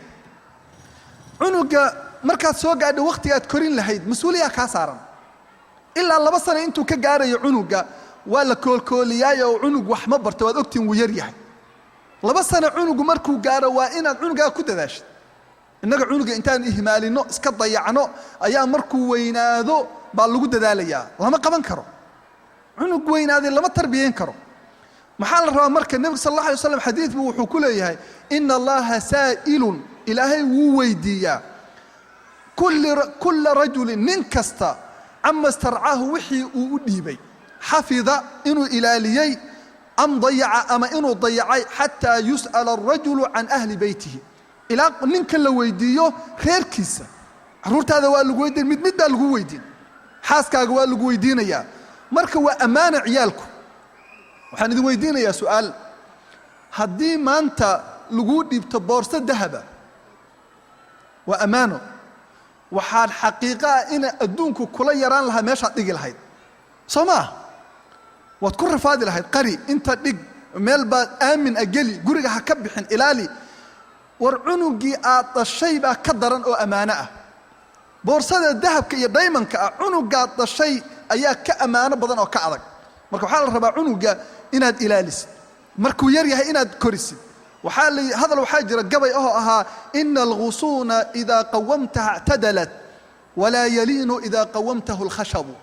Cunuga markaad soo gaadho wakhtigaad korin lahayd, mas-uuliyaa kaa saaran. Ilaa 2 sano intuu ka gaarayo cunuga waa la koolkooliyaay oo cunug wax ma barto, waad ogtiin, wuu yar yahay. 2 sano cunugu markuu gaaro waa inaad cunugaa ku dadaashid. Innaga cunuga intaan ihmaalinno, iska dayacno, ayaa markuu weynaado baa lagu dadaalayaa. Lama qaban karo, cunug weynaaday lama tarbiyayn karo. Maxaa la rabaa marka? Nebiga sal Allah alay slam xadiid buu wuxuu ku leeyahay, "Ina Allaha saa'ilun," Ilaahay wuu weydiiyaa, "kulla rajulin," nin kasta, "cama istarcaahu," wixii uu u dhiibay, "xafida," inuu ilaaliyey. Am dayaca, ama inuu dayacay, xataa yus'ala alrajulu can ahli beytihi, ilaa ninka la weydiiyo reerkiisa. Carruurtaada waa lagu weydiin, mid mid baa lagu weydiin, xaaskaaga waa lagu weydiinayaa. Marka waa ammaana ciyaalku. Waxaan idin weydiinayaa su'aal: haddii maanta laguu dhiibto boorso dahaba, waa ammaano, waxaan xaqiiqo ah ina adduunku kula yaraan lahaa meeshaad dhigi lahayd, soo ma ah? Waad ku rafaadi lahayd. Qari, inta dhig, meel baad aamin a geli, guriga ha ka bixin, ilaali. War, cunugii aad dhashay baa ka daran oo ammaano ah. Boorsada dahabka iyo daymanka ah, cunugaad dhashay ayaa ka ammaano badan oo ka adag. Marka waxaa la rabaa cunuga inaad ilaalisid, markuu yar yahay inaad korisid. Waxaa la hadal, waxaa jira gabay ahoo ahaa: "Ina algusuuna idaa qawamtaha اctadalat, walaa yaliinu idaa qawamtahu اlkhashabu."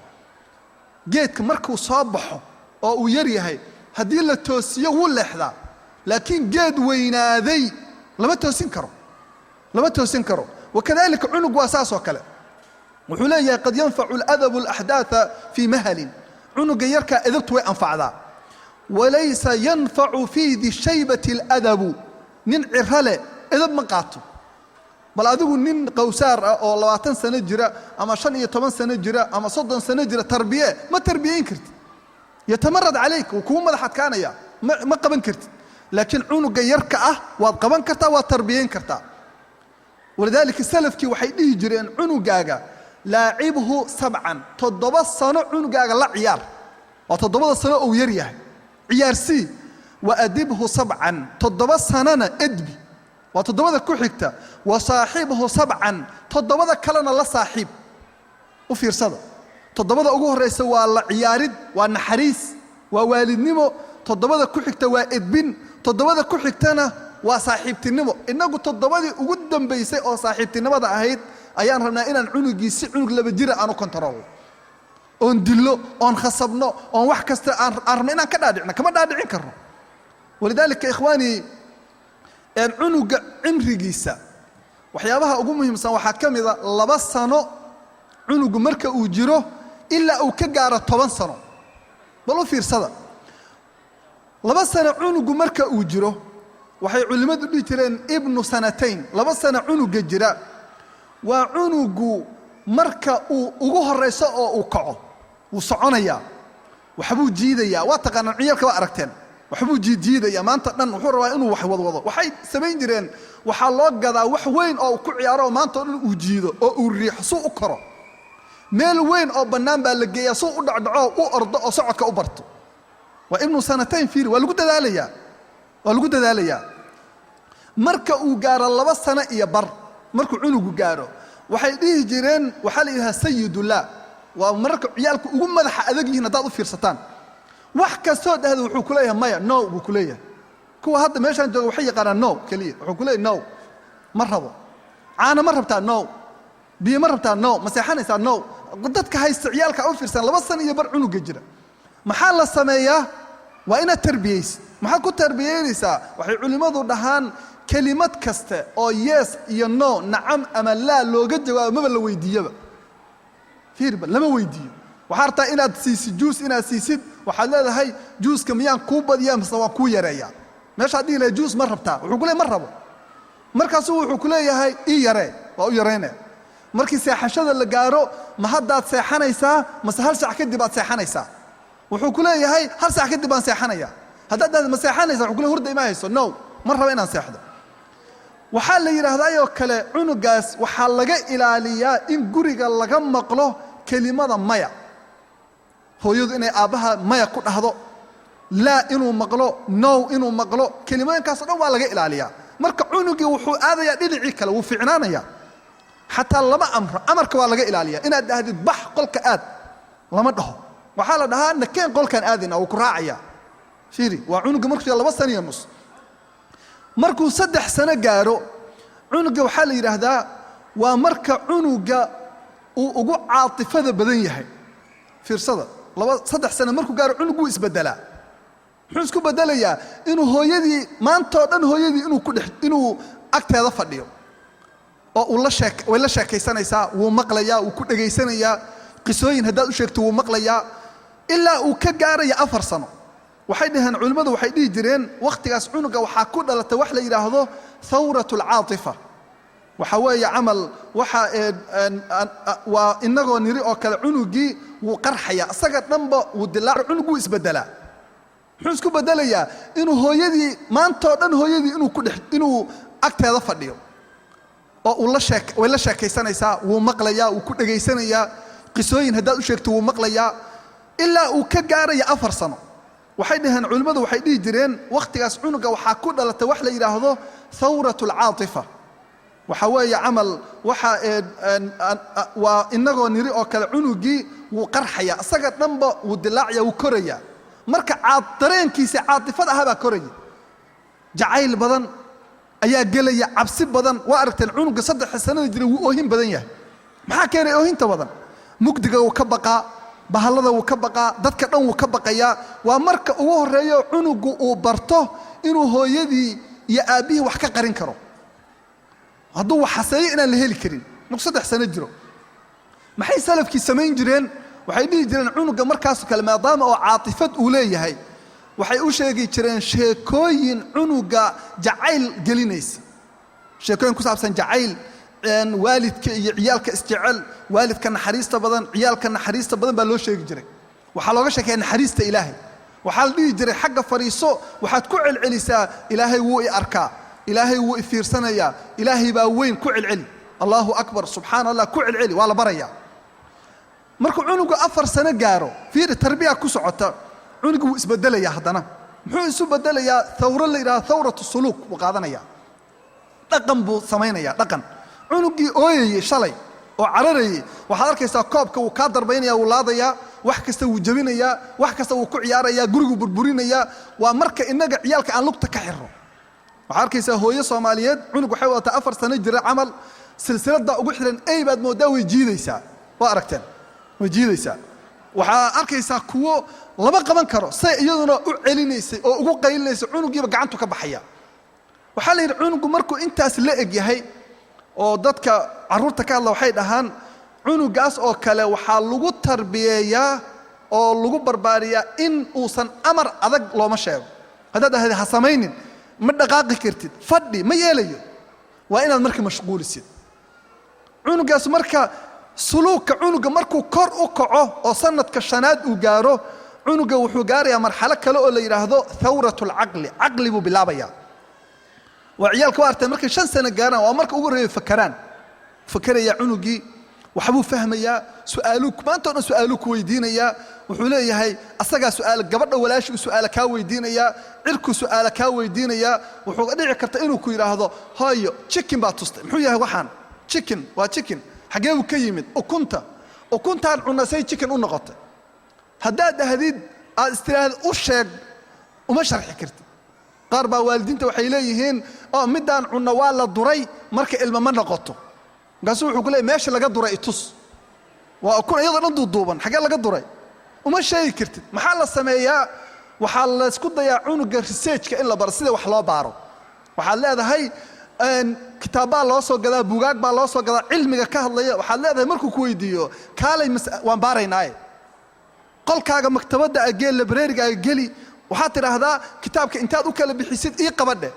Geedka markuu soo baxo oo uu yar yahay, haddii la toosiyo wuu leexdaa, laakiin geed weynaaday lama toosin karo, lama toosin karo. Wakadalika cunug waa saas oo kale. Wuxuu leeyahay: "Qad yanfacu aladabu alaxdaatha fii mahalin." Cunuga yarkaa edabtu way anfacdaa. "Walaysa yanfacu fii di shaybati aladabu." Nin ciro leh edab ma qaato. Bal adigu nin qawsaar ah oo 20 sano jira ama 15 sano jira ama 30 sano jira tarbiye, ma tarbiyeyn kartid. Yatamarad calayk, wuu kugu madax adkaanaya, ma qaban kartid. Laakiin cunuga yarka ah waad qaban kartaa, waad tarbiyeyn kartaa. Walidaalika salafkii waxay dhihi jireen: cunugaaga laacibhu sabcan, 7 sano cunugaaga la ciyaar, waa 7da sano uu yar yahay ciyaarsii. Wa adibhu sabcan, 7 sanona edbi, waa 7da ku xigta. Wa saaxibhu sabcan, 7da kalena la saaxiib. U fiirsada: 7da ugu horraysa waa la ciyaarid, waa naxariis, waa waalidnimo. 7da ku xigta waa edbin. 7da ku xigtana waa saaxiibtinimo. Innagu 7dii ugu dambaysay oo saaxiibtinimada ahayd ayaan rabnaa inaan cunugii si cunug 2 jira aan u kontaroolno, oon dillo, oon khasabno, oon wax kasta aan rabno inaan ka dhaadhicno. Kama dhaadhicin karno. Walidaalika, ikhwaanii, cunuga cimrigiisa waxyaabaha ugu muhiimsan waxaa ka mida 2 sano cunugu marka uu jiro ilaa uu ka gaaro 10 sano. Bal u fiirsada: 2 sano cunugu marka uu jiro, waxay culimmadu dhihi jireen ibnu sanatayn. 2 sano cunuga jira waa cunugu marka uu ugu horrayso oo uu kaco, wuu soconayaa, waxbuu jiidayaa. Waa taqaanaan, ciyaalka waa aragteen, waxbuu jiidjiidayaa maanta dhan, wuxuu rabaa inuu wax wadwado. Waxay samayn jireen, waxaa loo gadaa wax weyn oo uu ku ciyaaro oo maanta o dhan uu jiido oo uu riixo suu u koro. Meel weyn oo bannaan baa la geeyaa suu u dhacdhaco, u ordo oo socodka u barto. Waa ibnu sanatayn. Fiiri, waa lagu dadaalayaa, waa lagu dadaalayaa. Marka uu gaaro 2 sano iyo bar, markuu cunugu gaaro, waxay dhihi jireen, waxaa la yidhaha sayidullah. Waa mararka ciyaalku ugu madaxa adag yihiin. Haddaad u fiirsataan, wax kastoo dhahda wuxuu ku leeyahay maya, no buu ku leeyahay. Kuwa hadda meeshaan jooga waxay yaqaanaan no keliya. Wuxuu ku leeyahay no, ma rabo. Caano ma rabtaa? No. Biyo ma rabtaa? No. Ma seexanaysaa? No. Dadka haysta ciyaalka u fiirsan, 2 sano iyo bar cunuga jira, maxaa la sameeyaa? Waa inaad tarbiyeysid. Maxaad ku tarbiyeynaysaa? Waxay culimmadu dhahaan, kelimad kaste oo yes iyo no, nacam ama laa looga jawaabo, maba la weydiiyaba. Fiirba, lama weydiiyo. Waxaa rabtaa inaad siisid juus, inaad siisid, waxaad leedahay: "Juuska miyaan kuu badiyaa mise waan kuu yareeyaa?" Meeshaad dhihi lahay: "Juus ma rabtaa?" Wuxuu ku leey: "Ma rabo." Markaasuu wuxuu ku leeyahay: "Ii yaree." Waa u yaraynaya. Markii seexashada la gaaro, ma haddaad seexanaysaa mase hal sac kadib aad seexanaysaa? Wuxuu ku leeyahay: "Hal sac kadib baan seexanaya." Haddaad dhahda: "Ma seexanaysaa?" Wuxuu ku leey: "Hurda ima hayso, no, ma raba inaan seexdo." Waxaa la yidhaahdaayoo kale, cunugaas waxaa laga ilaaliyaa in guriga laga maqlo kelimada maya. Hooyadu inay aabbaha maya ku dhahdo, laa inuu maqlo, no inuu maqlo, kelimooyinkaasoo dhan waa laga ilaaliyaa. Marka cunugii wuxuu aadayaa dhinacii kale, wuu fiicnaanayaa. Xataa lama amro, amarka waa laga ilaaliyaa. Inaad dhahdid: "Bax, qolka aad," lama dhaho. Waxaa la dhahaa: "Nakeen, qolkaan aadayna." Wuu ku raacayaa. Fiiri, waa cunuga markuu 2 sano iyo nus. Markuu 3 sano gaaro cunuga, waxaa la yidhaahdaa waa marka cunuga uu ugu caatifada badan yahay. Fiirsada, 2 3 sano markuu gaaro cunug wuu isbedelaa. Muxuu isku bedelayaa? Inuu hooyadii maantao dhan, hooyadii inuu ku dhex, inuu agteeda fadhiyo oo uu la sheek way la sheekaysanaysaa, wuu maqlayaa, wuu ku dhegaysanayaa. Qisooyin haddaad u sheegto wuu maqlayaa, ilaa uu ka gaaraya 4 sano. Waxay dhaheen culimmadu, waxay dhihi jireen wakhtigaas cunuga waxaa ku dhalata wax la yidhaahdo thawrat alcaatifa. Waxa weeye camal waxa waa inagoo niri oo kale, cunugii wuu qarxaya, isaga dhanba wuu dilaac, cunug wuu isbedelaa. Muxuu isku bedelayaa? Inuu hooyadii maantoo dhan hooyadii inuu ku dhex, inuu agteeda fadhiyo oo uu la sheek way la sheekaysanaysaa, wuu maqlayaa, wuu ku dhegaysanayaa. Qisooyin haddaad u sheegto, wuu maqlayaa ilaa uu ka gaaraya 4 sano. Waxay dhaheen culimmadu, waxay dhihi jireen wakhtigaas cunuga waxaa ku dhalata wax la yidhaahdo thawrat alcaatifa. Waxa weeye camal waxa waa inagoo niri oo kale, cunugii wuu qarxaya, isaga dhanba wuu dilaacaya, wuu korayaa. Marka dareenkiisa caatifada ahaa baa koraya, jacayl badan ayaa gelaya, cabsi badan. Waa aragteen cunuga 3 sanada jira wuu oohin badan yahay. Maxaa keenay oohinta badan? Mugdiga wuu ka baqaa, bahallada wuu ka baqaa, dadka dhan wuu ka baqayaa. Waa marka ugu horreeyo cunugu uu barto inuu hooyadii iyo aabbihii wax ka qarin karo, hadduu wax xaseeyo inaan la heli karin markuu 3 sano jiro. Maxay salafkii samayn jireen? Waxay dhihi jireen cunuga markaasoo kale, maadaama oo caatifad uu leeyahay, waxay u sheegi jireen sheekooyin cunuga jacayl gelinaysa, sheekooyin ku saabsan jacayl waalidka iyo ciyaalka isjecel, waalidka naxariista badan, ciyaalka naxariista badan baa loo sheegi jiray. Waxaa looga sheekeeya naxariista Ilaahay. Waxaa la dhihi jiray, xagga fadhiiso, waxaad ku celcelisaa, "Ilaahay wuu i arkaa, Ilaahay wuu i fiirsanayaa, Ilaahay baa weyn." Ku celceli, "Allahu akbar, subxaana Allah," ku celceli. Waa la barayaa. Markuu cunugu 4 sano gaaro, fiiri, tarbiya ku socota, cunugu wuu isbedelayaa. Haddana muxuu isu bedelayaa? Thawro la yidhahdo thawratu suluuk buu qaadanaya, dhaqan buu samaynaya. Dhaqan cunugii ooyayey shalay oo cararayey, waxaad arkaysaa koobka wuu kaa darbaynaya, wuu laadayaa, wax kasta wuu jebinayaa, wax kasta wuu ku ciyaarayaa, guriguu burburinayaa. Waa marka innaga ciyaalka aan lugta ka xirro. Waxaad arkaysaa hooyo Soomaaliyeed, cunug waxay wadataa 4 sano jira camal, silsiladdaa ugu xiran, ey baad mooddaa, way jiidaysaa. Waa aragteen, way jiidaysaa. Waxaa arkaysaa kuwo lama qaban karo, say iyaduna u celinaysay oo ugu qaylinaysay, cunugiiba gacantu ka baxaya. Waxaa la yidhi cunugu markuu intaas la eg yahay, oo dadka carruurta ka hadla waxay dhahaan cunugaas oo kale waxaa lagu tarbiyeeyaa oo lagu barbaariyaa in uusan amar adag looma sheego. Haddaad dhahda "Ha samaynin, ma dhaqaaqi kartid, fadhi," ma yeelayo. Waa inaad marka mashquulisid cunugaas. Marka suluugka cunuga markuu kor u kaco oo sanadka shanaad uu gaaro, cunuga wuxuu gaarayaa marxalo kale oo la yidhaahdo thawrat alcaqli. Caqli buu bilaabayaa. Waa ciyaalka waa arteen markay 5 sano gaaraan, waa marka ugu horreeya fakaraan. Fakeraya cunugii, waxbuu fahmayaa, su'aaluu maanta o dhan su'aaluu ku weydiinayaa. Wuxuu leeyahay asagaa su'aal, gabadha walaashii uu su'aala kaa weydiinayaa, cirkuu su'aala kaa weydiinayaa. Wuxuu dhici karta inuu ku yidhaahdo, "Hooyo, chicken baa tustay, muxuu yahay waxaan? Chicken waa chicken, xaggee buu ka yimid? Ukunta, ukuntaan cunna say chicken u noqotay?" Haddaad dhahdid, aad istiraahda u sheeg, uma sharxi kartid. Qaar baa waalidiinta waxay leeyihiin, "Oo middaan cunno waa la duray, marka ilma ma noqoto." Markaasuu wuxuu ku leeyay, "Meesha laga duray itus." Waa ukun iyadoo dhan duuduuban, xaggee laga duray? Uma sheegi kartid. Maxaa la sameeyaa? Waxaa laysku dayaa cunuga researchka in la baro, sida wax loo baaro. Waxaad leedahay kitaabbaa loo soo gadaa, buugaag baa loo soo gadaa cilmiga ka hadlaya. Waxaad leedahay markuu ku weydiiyo, "Kaalay, waan baaraynaaye, qolkaaga maktabadda agee, library-ga geli." Waxaad tidhaahdaa, "Kitaabka intaad u kala bixisid ii qabadhe."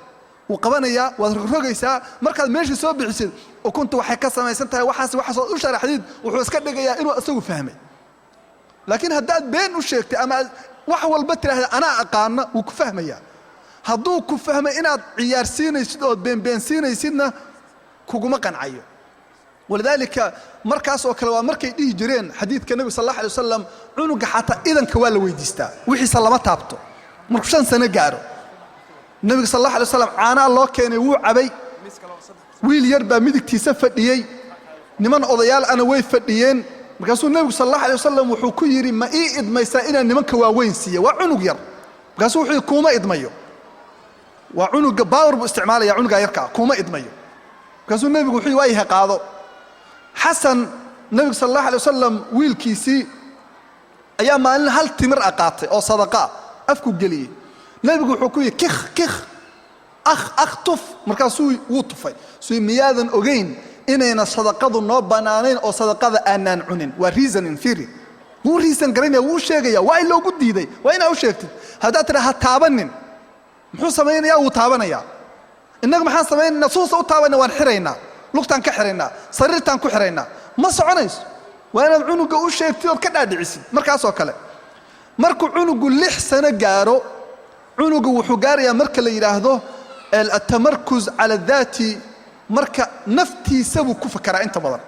Wuu qabanayaa, waad rogrogaysaa. Markaad meesha soo bixisid, ukunta waxay ka samaysan tahay waxaas, waxaas ood u sharaxdid, wuxuu iska dhigayaa inuu isagu fahmay. Laakiin haddaad been u sheegtay ama aad wax walba tidhaahda "Anaa aqaana," wuu ku fahmayaa. Hadduu ku fahmay inaad ciyaarsiinaysid ood beenbeensiinaysidna, kuguma qancayo. Walidaalika markaas oo kale waa markay dhihi jireen xadiidka Nebiga sal alla alay wasalam, cunuga xataa idanka waa la weydiistaa, wixiisa lama taabto markuu 5 sano gaaro. Nebiga sal alla alay waslam caanaa loo keenay, wuu cabay. Wiil yar baa midigtiisa fadhiyey, niman odayaal ana way fadhiyeen. Markaasuu nebigu sal allah alay wasalam wuxuu ku yidhi, "Ma ii idmaysaa inaan nimanka waaweyn siiya?" Waa cunug yar. Markaasuu wuxuu yidhi, "Kuuma idmayo." Waa cunuga, power buu isticmaalaya cunugaa yarkaa. "Kuuma idmayo." Markaasuu nebigu wuxuu yidhi, "Waa yahay, qaado." Xasan, nebigu sal allah alay wasalam wiilkiisii, ayaa maalin hal timir a qaatay oo sadaqaa afku geliyey. Nebigu wuxuu ku yidhi, "Kikh kikh, akh akh, tuf." Markaasuu wuu tufay. Suu, "Miyaadan ogayn inayna sadaqadu noo bannaanayn oo sadaqada aanaan cunin?" Waa reasoning. Fiiri, wuu reason garaynaya, wuu sheegaya waa in loogu diiday. Waa inaa u sheegtid. Haddaad tidhaa ha taabanin, muxuu samaynayaa? Wuu taabanayaa. Innaga maxaan samaynaynaa? Suusa u taabanna, waan xiraynaa, lugtaan ka xiraynaa, sariirtaan ku xiraynaa. Ma soconayso. Waa inaad cunuga u sheegtid ood ka dhaadhicisid. Markaasoo kale, markuu cunugu 6 sano gaaro, cunugu wuxuu gaarayaa marka la yidhaahdo التمركز على الذات. Marka naftiisa buu ku fakaraa inta badan.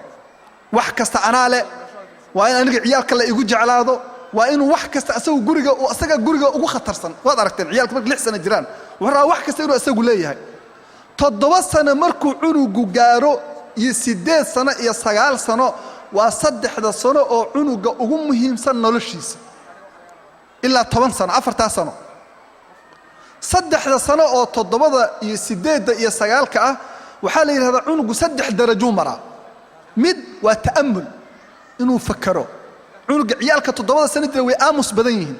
Wax kasta anaa leh, waa in aniga ciyaalka la igu jeclaado, waa inuu wax kasta asagu guriga, asaga guriga ugu khatarsan. Waad aragteen ciyaalka marka 6 sano jiraan, wuxuu rabaa wax kasta inuu asagu leeyahay. 7 sano markuu cunugu gaaro iyo 8 sano iyo 9 sano, waa 3da sano oo cunuga ugu muhiimsan noloshiisa, ilaa 10 sano, 4taa sano. 3da sano oo 7da iyo 8da iyo 9ka ah, waxaa la yidhahdaa cunugu saddex darajuu maraa. Mid waa ta'amul, inuu fakaro. Cunuga ciyaalka 7da sano jira way aamus badan yihiin.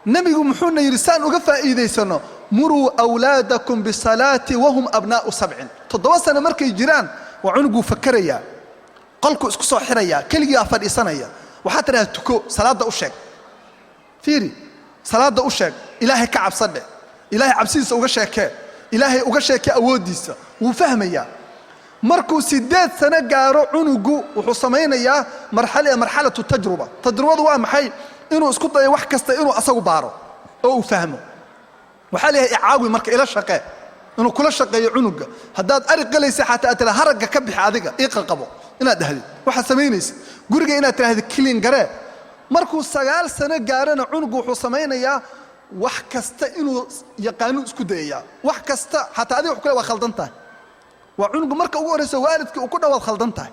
Nebigu muxuuna yidhi saan uga faa'iidaysano? مروا أولادكم بالصلاة وهم أبناء سبع. 7 sano markay jiraan waa cunuguu fakarayaa, qolku isku soo xirayaa, keligiiaa fadhiisanaya. Waxaa tidhahda tuko, salaadda u sheeg. Fiiri, salaadda u sheeg, Ilaahay ka cabsadhe, Ilaahay cabsidiisa uga sheekee, Ilaahay uga sheekee awooddiisa, wuu fahmayaa. Markuu 8 sano gaaro cunugu wuxuu samaynayaa مرحلة التجربة. Tajrubadu waa maxay? Inuu isku dayo wax kasta inuu asagu baaro oo uu fahmo. Waxaa leeyahay icaawi, marka ila shaqee, inuu kula shaqeeyo cunuga. Haddaad ari qalaysa xataa aad tira haragga ka bixi, adiga ii qaqabo inaad dhahdid, waxaad samaynaysid guriga inaad tidhahdid clean garee. Markuu 9 sano gaarana cunugu wuxuu samaynayaa wax kasta inuu yaqaanu isku dayayaa, wax kasta. Xataa adiga wax kule waa khaldan tahay. Waa cunugu marka ugu horrayso waalidka uu ku dhawaad khaldan tahay,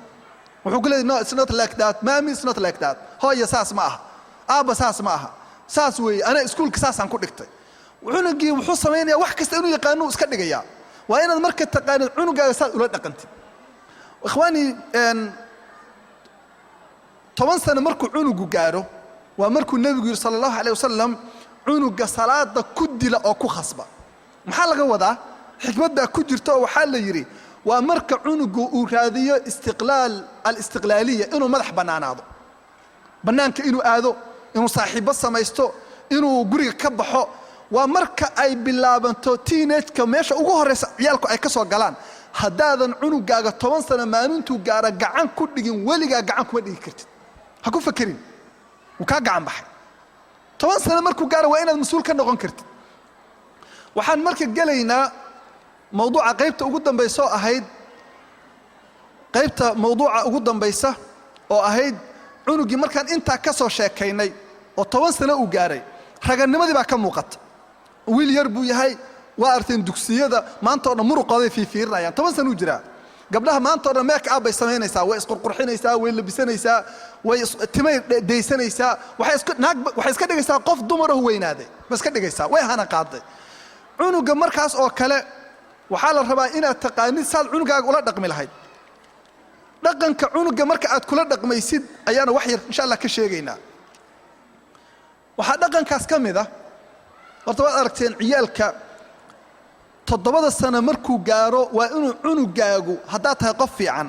wuxuu ku leeyahy, "No, it's not like that, mommy, it's not like that. Hooya, saas ma aha. Aabba, saas ma aha, saas weeye. Ana iskuulka saasaan ku dhigtay." Cunugii wuxuu samaynayaa wax kasta inuu yaqaano iska dhigayaa. Waa inaad marka taqaanid cunugaaga saad ula dhaqantid. Ikhwaani, 10 sano markuu cunugu gaaro waa markuu Nebigu yidhi صلى الله عليه وسلم, cunuga salaada ku dila oo ku khasba. Maxaa laga wadaa? Xikmad baa ku jirta oo waxaa la yidhi waa marka cunugu uu raadiyo istiqlaal, الاستقلالية, inuu madax bannaanaado, bannaanka inuu aado, inuu saaxiibbo samaysto, inuu guriga ka baxo. Waa marka ay bilaabanto teenage-ka, meesha ugu horraysa ciyaalku ay ka soo galaan. Haddaadan cunugaaga 10 sano maalintuu gaara gacan ku dhigin, weligaa gacan kuma dhigi kartid. Ha ku fakerin, wuu kaa gacan baxay. 10 sano markuu gaaro waa inaad mas-uul ka noqon kartid. Waxaan marka gelaynaa mawduuca qaybta ugu dambaysa oo ahayd, qaybta mawduuca ugu dambaysa oo ahayd cunugii markaan intaa ka soo sheekaynay oo 10 sano uu gaaray, raganimadii baa ka muuqata. Wiil yar buu yahay. Waa arteen dugsiyada maanta o dhan muruqooday fiifiirinayaan. 10 sano uu jiraa. Gabdhaha maanta o dhan make up bay samaynaysaa, way isqurqurxinaysaa, way labisanaysaa, way timay daysanaysaa, waxay isku naag, waxay iska dhigaysaa qof dumarahu weynaaday bay iska dhigaysaa, way hana qaaday. Cunuga markaas oo kale waxaa la rabaa inaad taqaanid saad cunugaaga ula dhaqmi lahayd. Dhaqanka cunuga marka aad kula dhaqmaysid ayaana wax yar insha Allah ka sheegaynaa. Waxaa dhaqankaas ka mid ah, horta waad aragteen ciyaalka 7da sano markuu gaaro, waa inuu cunugaagu, haddaad tahay qof fiican,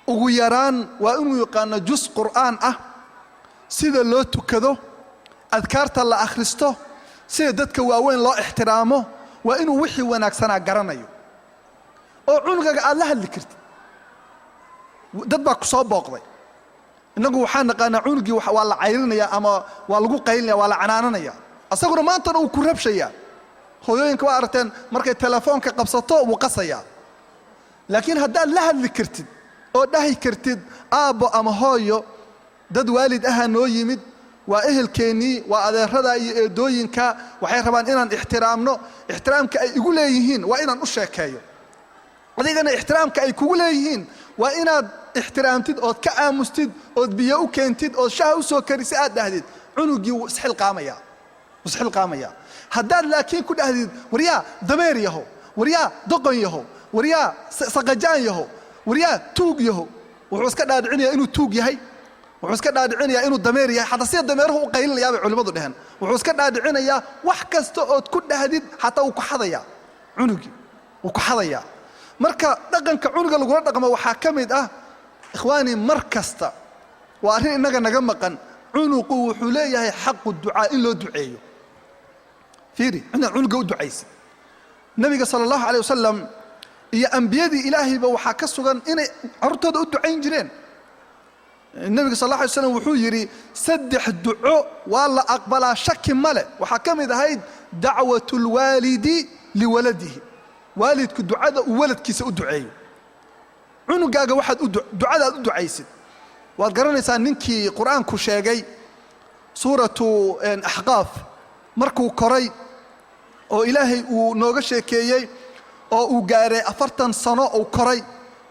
ugu yaraan waa inuu yaqaano jus Qur'aan ah, sida loo tukado, adkaarta la akhristo, sida dadka waaweyn loo ixtiraamo. Waa inuu wixii wanaagsanaa garanayo oo cunugaaga aad la hadli kartid. Dad baa ku soo booqday. Innagu waxaan naqaanaa cunugii waa la cayrinaya ama waa lagu qaylinaya, waa la canaananaya, asaguna maantana uu ku rabshayaa. Hooyooyinka waa aragteen, markay telefoonka qabsato wuu qasayaa. Laakiin haddaad la hadli kartid oo dhahi kartid, aabbo ama hooyo, dad waalid ahaa noo yimid, waa ehelkeennii, waa adeerada iyo eedooyinka, waxay rabaan inaan ixtiraamno. Ixtiraamka ay igu leeyihiin waa inaan u sheekeeyo. Adigana ixtiraamka ay kugu leeyihiin waa inaad ixtiraamtid ood ka aamustid ood biyo u keentid ood shaha u soo karisi aad dhahdid. Cunugii wuu isxilqaamaya, wuu isxilqaamaya. Haddaad laakiin ku dhahdid, waryaa dameer yahow, waryaa doqon yahow, waryaa saqajaan yahow, waryaa tuug yahow, wuxuu iska dhaadhicinayaa inuu tuug yahay, wuxuu iska dhaadhicinayaa inuu dameer yahay. Xataa sida dameeruhu u qaylinayaa bay culimmadu dheheen. Wuxuu iska dhaadhicinayaa wax kasta ood ku dhahdid, xataa wuu ku xadayaa cunugii, wuu ku xadayaa. Marka dhaqanka cunuga lagula dhaqmo waxaa ka mid ah, ikhwaanii, mar kasta waa arrin innaga naga maqan. Cunuqu wuxuu leeyahay حق الدعاء, in loo duceeyo. Fiiri, inaad cunuga u ducaysid. Nabiga sala Allahu caleyh wasalam iyo ambiyadii Ilaahayba waxaa ka sugan inay carruurtooda u ducayn jireen. Nabiga sal alla alay slam wuxuu yidhi: "Saddex duco waa la aqbalaa, shaki male." Waxaa ka mid ahayd dacwat lwaalidi liwaladihi, waalidku ducada uu waladkiisa u duceeyo. Cunugaaga waxaad ducadaad u ducaysid. Waad garanaysaa ninkii Qur-aanku sheegay, Suuratu Axqaaf, markuu koray oo Ilaahay uu nooga sheekeeyey oo uu gaaray 40 sano, uu koray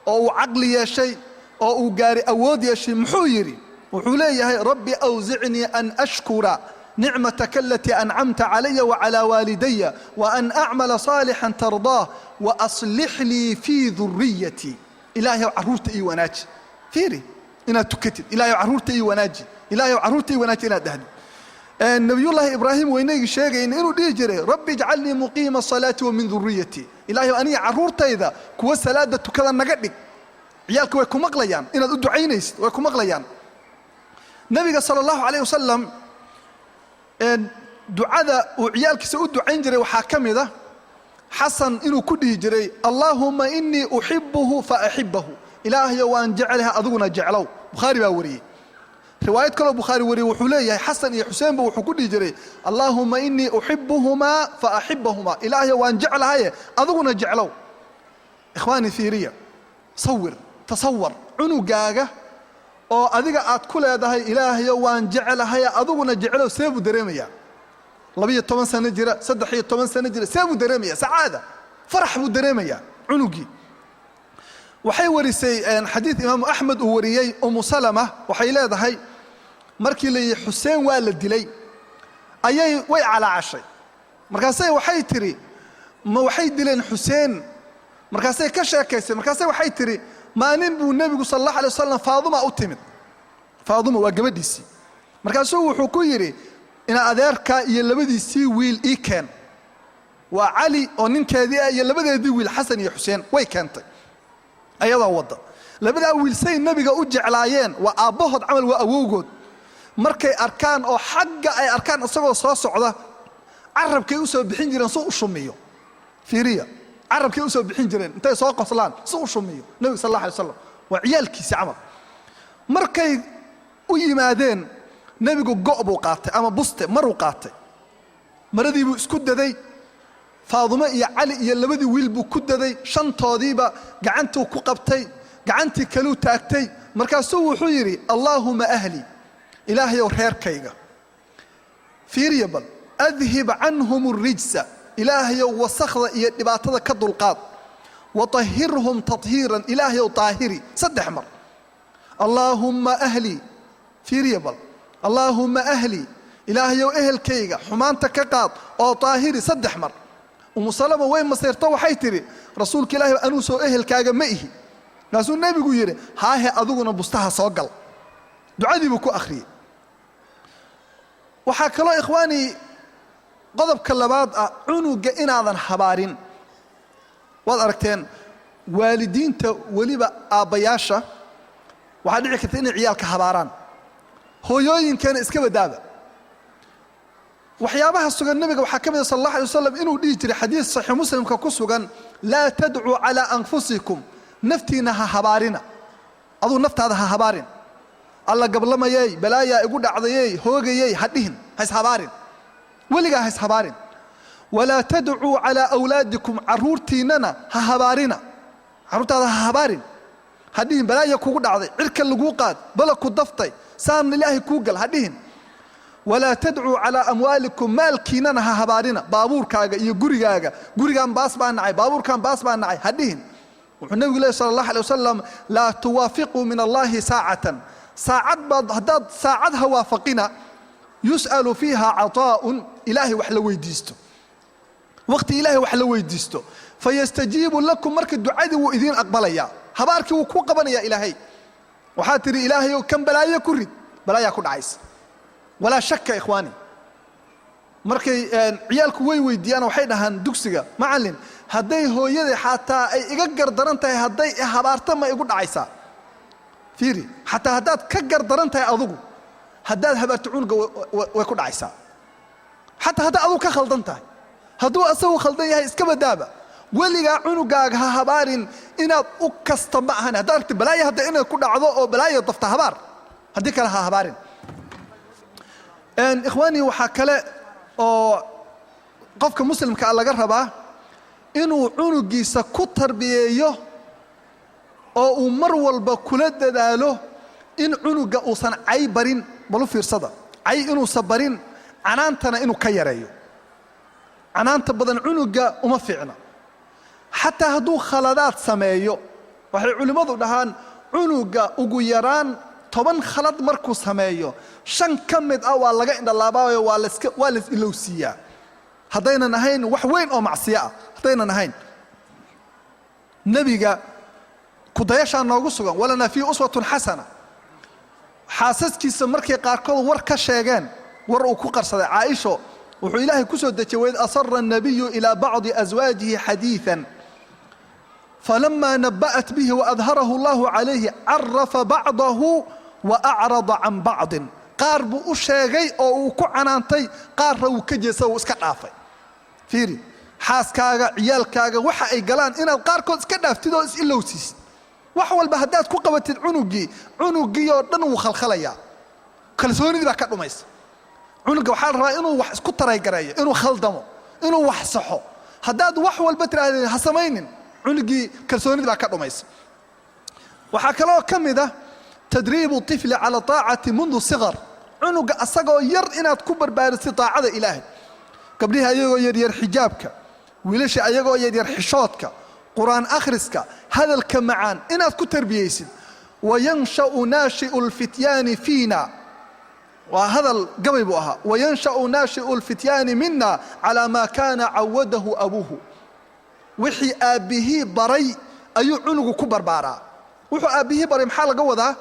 oo uu caqli yeeshay oo uu gaaray awood yeeshay, muxuu yidhi? Wuxuu leeyahay: "رب أوزعني أن أشكر نعمتك التي أنعمت علي وعلى والدي وأن أعمل صالحا ترضاه وأصلح لي في ذريتي." Ilaahay, carruurta ii wanaaji. Fiiri, inaad tukatid: "Ilahay, carruurta ii wanaaji. Ilahay, carruurta ii wanaaji," inaad dhahdid. Nabiyullaahi Ibraahim weynagii sheegayna inuu dhihi jiray: "رب اجعلني مقيم الصلاة ومن ذريتي." Ilahay, aniga carruurtayda kuwa salaada tukada naga dhig. Ciyaalka way ku maqlayaan inaad u ducaynaysid, way ku maqlayaan. Nabiga sala Allahu calayh wasalam ducada uu ciyaalkiisa u ducayn jiray waxaa ka mid ah Xasan inuu ku dhihi jiray: "اللهم إني أحبه فأحبه." Ilaahayo, waan jecelahay, adiguna jeclow. Bukhaari baa wariyey. Riwaayad kaloo Bukhaari wariyey wuxuu leeyahay Xasan iyo Xuseenba wuxuu ku dhihi jiray: "اللهم إني أحبهما فأحبهما." Ilaahayo, waan jeclahaye, adiguna jeclow. Ikhwaani, fiiriya, sawir, tasawar cunugaaga oo adiga aad ku leedahay: "Ilaahayo, waan jeclahaye, adiguna jeclow." See buu dareemayaa? 12 sano jira, 13 sano jira, see buu dareemaya? Sacaada, farax buu dareemayaa cunugii. Waxay warisay xadiid Imaamu Axmed uu wariyey, Umu Salama waxay leedahay: markii la yidhi Xuseen waa la dilay, ayay way calaacashay. Markaasay waxay tidhi: "Ma waxay dileen Xuseen?" Markaasay ka sheekaysay. Markaasay waxay tidhi: "Maalin buu Nebigu sal Allah alay wasalam Faaduma u timid." Faaduma waa gabadhiisii. Markaasuu wuxuu ku yidhi: "Ina adeerkaa iyo labadiisii wiil ii keen." Waa Cali oo ninkeedii ah iyo labadeedii wiil, Xasan iyo Xuseen. Way keentay ayadoo wadda labadaa wiil. Say Nebiga u jeclaayeen, waa aabbahood camal, waa awowgood. Markay arkaan oo xagga ay arkaan isagoo soo socda, carabkay u soo bixin jireen si u shumiyo. Fiiriya, carabkay u soo bixin jireen intay soo qoslaan si u shumiyo Nebiga sal alla alay slam. Waa ciyaalkiisi camal. Markay u yimaadeen, Nebigu go' buu qaatay ama buste maruu qaatay, maradii buu isku daday. Faadumo iyo Cali iyo labadii wiil buu ku daday. Shantoodiiba gacantuu ku qabtay, gacantii kaluu taagtay. Markaasuu wuxuu yidhi: "اللهم أهلي." Ilaahayow, reerkayga. Fiiriya bal. "أذهب عنهم الرجس." Ilaahayow, wasakhda iyo dhibaatada ka dulqaad. "وطهرهم تطهيرا." Ilaahayow, daahiri. Saddex mar: "اللهم أهلي." Fiiriya bal. "اللهم أهلي." Ilaahayow, ehelkayga xumaanta ka qaad oo daahiri. Saddex mar. Umu Salama way masayrto, waxay tidhi: "Rasuulka Ilahi, anuu soo ehelkaaga ma ihi?" Markaasuu Nebigu yidhi: "Haahe, adiguna bustaha soo gal." Ducadii buu ku akhriyey. Waxaa kaloo, ikhwaanii, qodobka labaad ah cunuga inaadan habaarin. Waad aragteen waalidiinta, weliba aabbayaasha, waxaa dhici karta inay ciyaalka habaaraan. Hooyooyinkana iska badaaba. Waxyaabaha sugan Nebiga waxaa ka mid a sal Allah alay wasalam inuu dhihi jiray, xadiis Saxiix Muslimka ku sugan: "لا تدعوا على أنفسكم." Naftiinna ha habaarina. Aduu naftaada ha habaarin. "Alla gablamayey, balaayaa igu dhacdayey, hoogayey," ha dhihin. Ha ishabaarin, weligaa ha ishabaarin. "ولا تدعوا على أولادكم." Carruurtiinnana ha habaarina. Carruurtaada ha habaarin, ha dhihin: "Balaaya kugu dhacday, cirka laguu qaad, bala ku daftay, saan Ilaahay kuu gal," ha dhihin. "ولا تدعوا على أموالكم." Maalkiinana ha habaarina. Baabuurkaaga iyo gurigaaga, "Gurigaan baas baa nacay, baabuurkaan baas baa nacay," ha dhihin. Wuxuu Nebigu lehy sala Allah alay wasalam: "لا توافقوا من الله ساعة." Saacad baad haddaad saacad ha waafaqina. "يسأل فيها عطاء." Ilaahay wax la weydiisto, waqti Ilaahay wax la weydiisto. "فيستجيب لكم." Marka ducadii wuu idiin aqbalayaa. Habaarkii wuu ku qabanayaa Ilaahay. Waxaad tidhi: "Ilaahayow, kan balaayo ku rid," balaayaa ku dhacaysa. Walaa shaka, ikhwaani, markay ciyaalku way weydiiyaan, waxay dhahaan dugsiga: "Macallin, hadday hooyaday xataa ay iga gardaran tahay, hadday habaarta, ma igu dhacaysaa?" Fiiri, xataa haddaad ka gardaran tahay adugu, haddaad habaarto cunuga way ku dhacaysaa, xataa haddaad adugu ka khaldan tahay. Hadduu asagu khaldan yahay, iska badaaba. Weligaa cunugaaga ha habaarin, inaad u kasta ma ahan. Haddaad aragti balaaya hadda inay ku dhacdo oo balaaya dafta, habaar. Haddii kale ha habaarin. Ikhwaanii, waxaa kale oo qofka muslimka ah laga rabaa inuu cunugiisa ku tarbiyeeyo oo uu mar walba kula dadaalo in cunuga uusan cay barin. Bal u fiirsada, cay inuusan barin, canaantana inuu ka yareeyo. Canaanta badan cunuga uma fiicna, xataa hadduu khaladaad sameeyo. Waxay culimmadu dhahaan, cunuga ugu yaraan 10 khalad markuu sameeyo, shan ka mid ah waa laga indhalaabaayo, waa las ilowsiiyaa, haddaynan ahayn wax weyn oo macsiyo ah haddaynan ahayn. Nebiga kudayashaa noogu sugan, ولنا فيه أسوة حسنة. Xaasaskiisa markay qaarkood war ka sheegeen, war uu ku qarsaday Caaisho, wuxuu Ilaahay ku soo dejiyey: وإذ أسر النبي إلى بعض أزواجه حديثا فلما نبأت به وأظهره الله عليه عرف بعضه وأعرض عن بعض. Qaar buu u sheegay oo uu ku canaantay, qaarna wuu ka jeesa, uu iska dhaafay. Fiiri, xaaskaaga, ciyaalkaaga waxa ay galaan inaad qaarkood iska dhaaftid oo is ilowsiisid. Wax walba haddaad ku qabatid cunugii, cunugii oo dhan wuu khalkhalayaa, kalsoonidii baa ka dhumaysa. Cunuga waxaa la rabaa inuu wax isku taraygareeyo, inuu khaldamo, inuu wax saxo. Haddaad wax walba tidhaahdee ha samaynin, cunugii kalsoonidii baa ka dhumaysa. Waxaa kaloo ka mid ah تدريب الطفل على الطاعة منذ الصغر. Cunuga asagoo yar inaad ku barbaarisid daacada Ilaahay. Gabdhihii ayagoo yaryar xijaabka, wiilasha ayagoo yaryar xishoodka, Qur-aan akhriska, hadalka macaan inaad ku tarbiyaysid. وينشأ ناشئ الفتيان فينا, waa hadal gabay buu ahaa, وينشأ ناشئ الفتيان منا على ما كان عوده أبوه. Wixii aabbihii baray ayuu cunugu ku barbaaraa. Wuxuu aabbihii baray maxaa laga wadaa?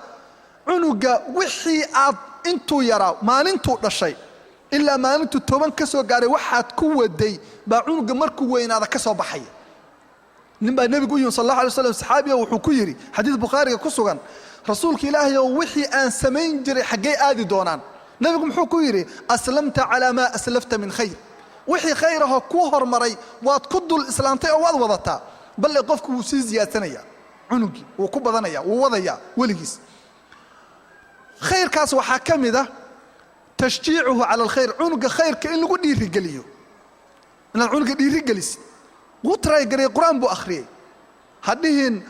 Cunuga wixii aad intuu yaraa, maalintuu dhashay ilaa maalintuu 10 ka soo gaaray, waxaad ku waday baa cunuga markuu weynaada ka soo baxaya. Nin baa nebigu u yimi sal allah alay slam, saxaabiga. Wuxuu ku yidhi, xadiis Bukhaariga ku sugan: "Rasuulka Ilaahay oo, wixii aan samayn jiray xaggay aadi doonaan?" Nebigu muxuu ku yidhi? "أسلمت على ما أسلفت من خير." Wixii khayr ahoo kuu hormaray waad ku dul islaamtay oo waad wadataa. Balle qofku wuu sii siyaadsanaya, cunugii wuu ku badanaya, wuu wadayaa weligiis khayrkaas. Waxaa ka mid ah تشجيعه على الخير, cunuga khayrka in lagu dhiirigeliyo, inaad cunuga dhiirigelisid. Wuu trygareeyey, Qur-aan buu akhriyey, hadhihin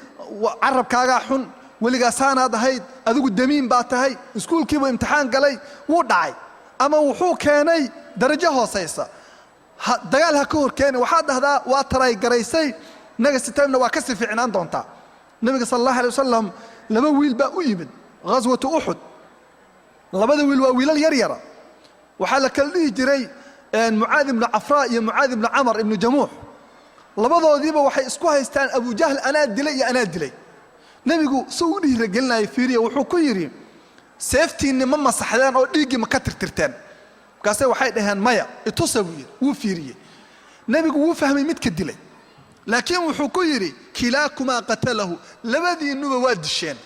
carabkaagaa xun, weligaasaanaad ahayd, adigu damiin baa tahay. Iskuulkiibuu imtixaan galay, wuu dhacay ama wuxuu keenay darajo hoosaysa, dagaal ha ka hor keeni. Waxaad dhahdaa: "Waa trygaraysay, next timena waa kasii fiicnaan doontaa." Nebiga sal allah alay wasalam laba wiil baa u yimid ghaswatu Uxud. Labada wiil waa wiilal yar yara. Waxaa la kala dhihi jiray Mucaad ibnu Cafraa iyo Mucaad ibnu Camar ibnu Jamuux. Labadoodiiba waxay isku haystaan Abujahl anaa dilay iyo anaa dilay. Nebigu si u dhiiragelinaya fiiriya, wuxuu ku yidhi: "Seeftiinni ma masaxdeen oo dhiiggii ma ka tirtirteen?" Markaase waxay dhaheen: "Maya." "Itusa," buu yidhi. Wuu fiiriyey nebigu, wuu fahmay midka dilay, laakiin wuxuu ku yidhi: "كلاكما قتله." Labadiinnuba waa disheen,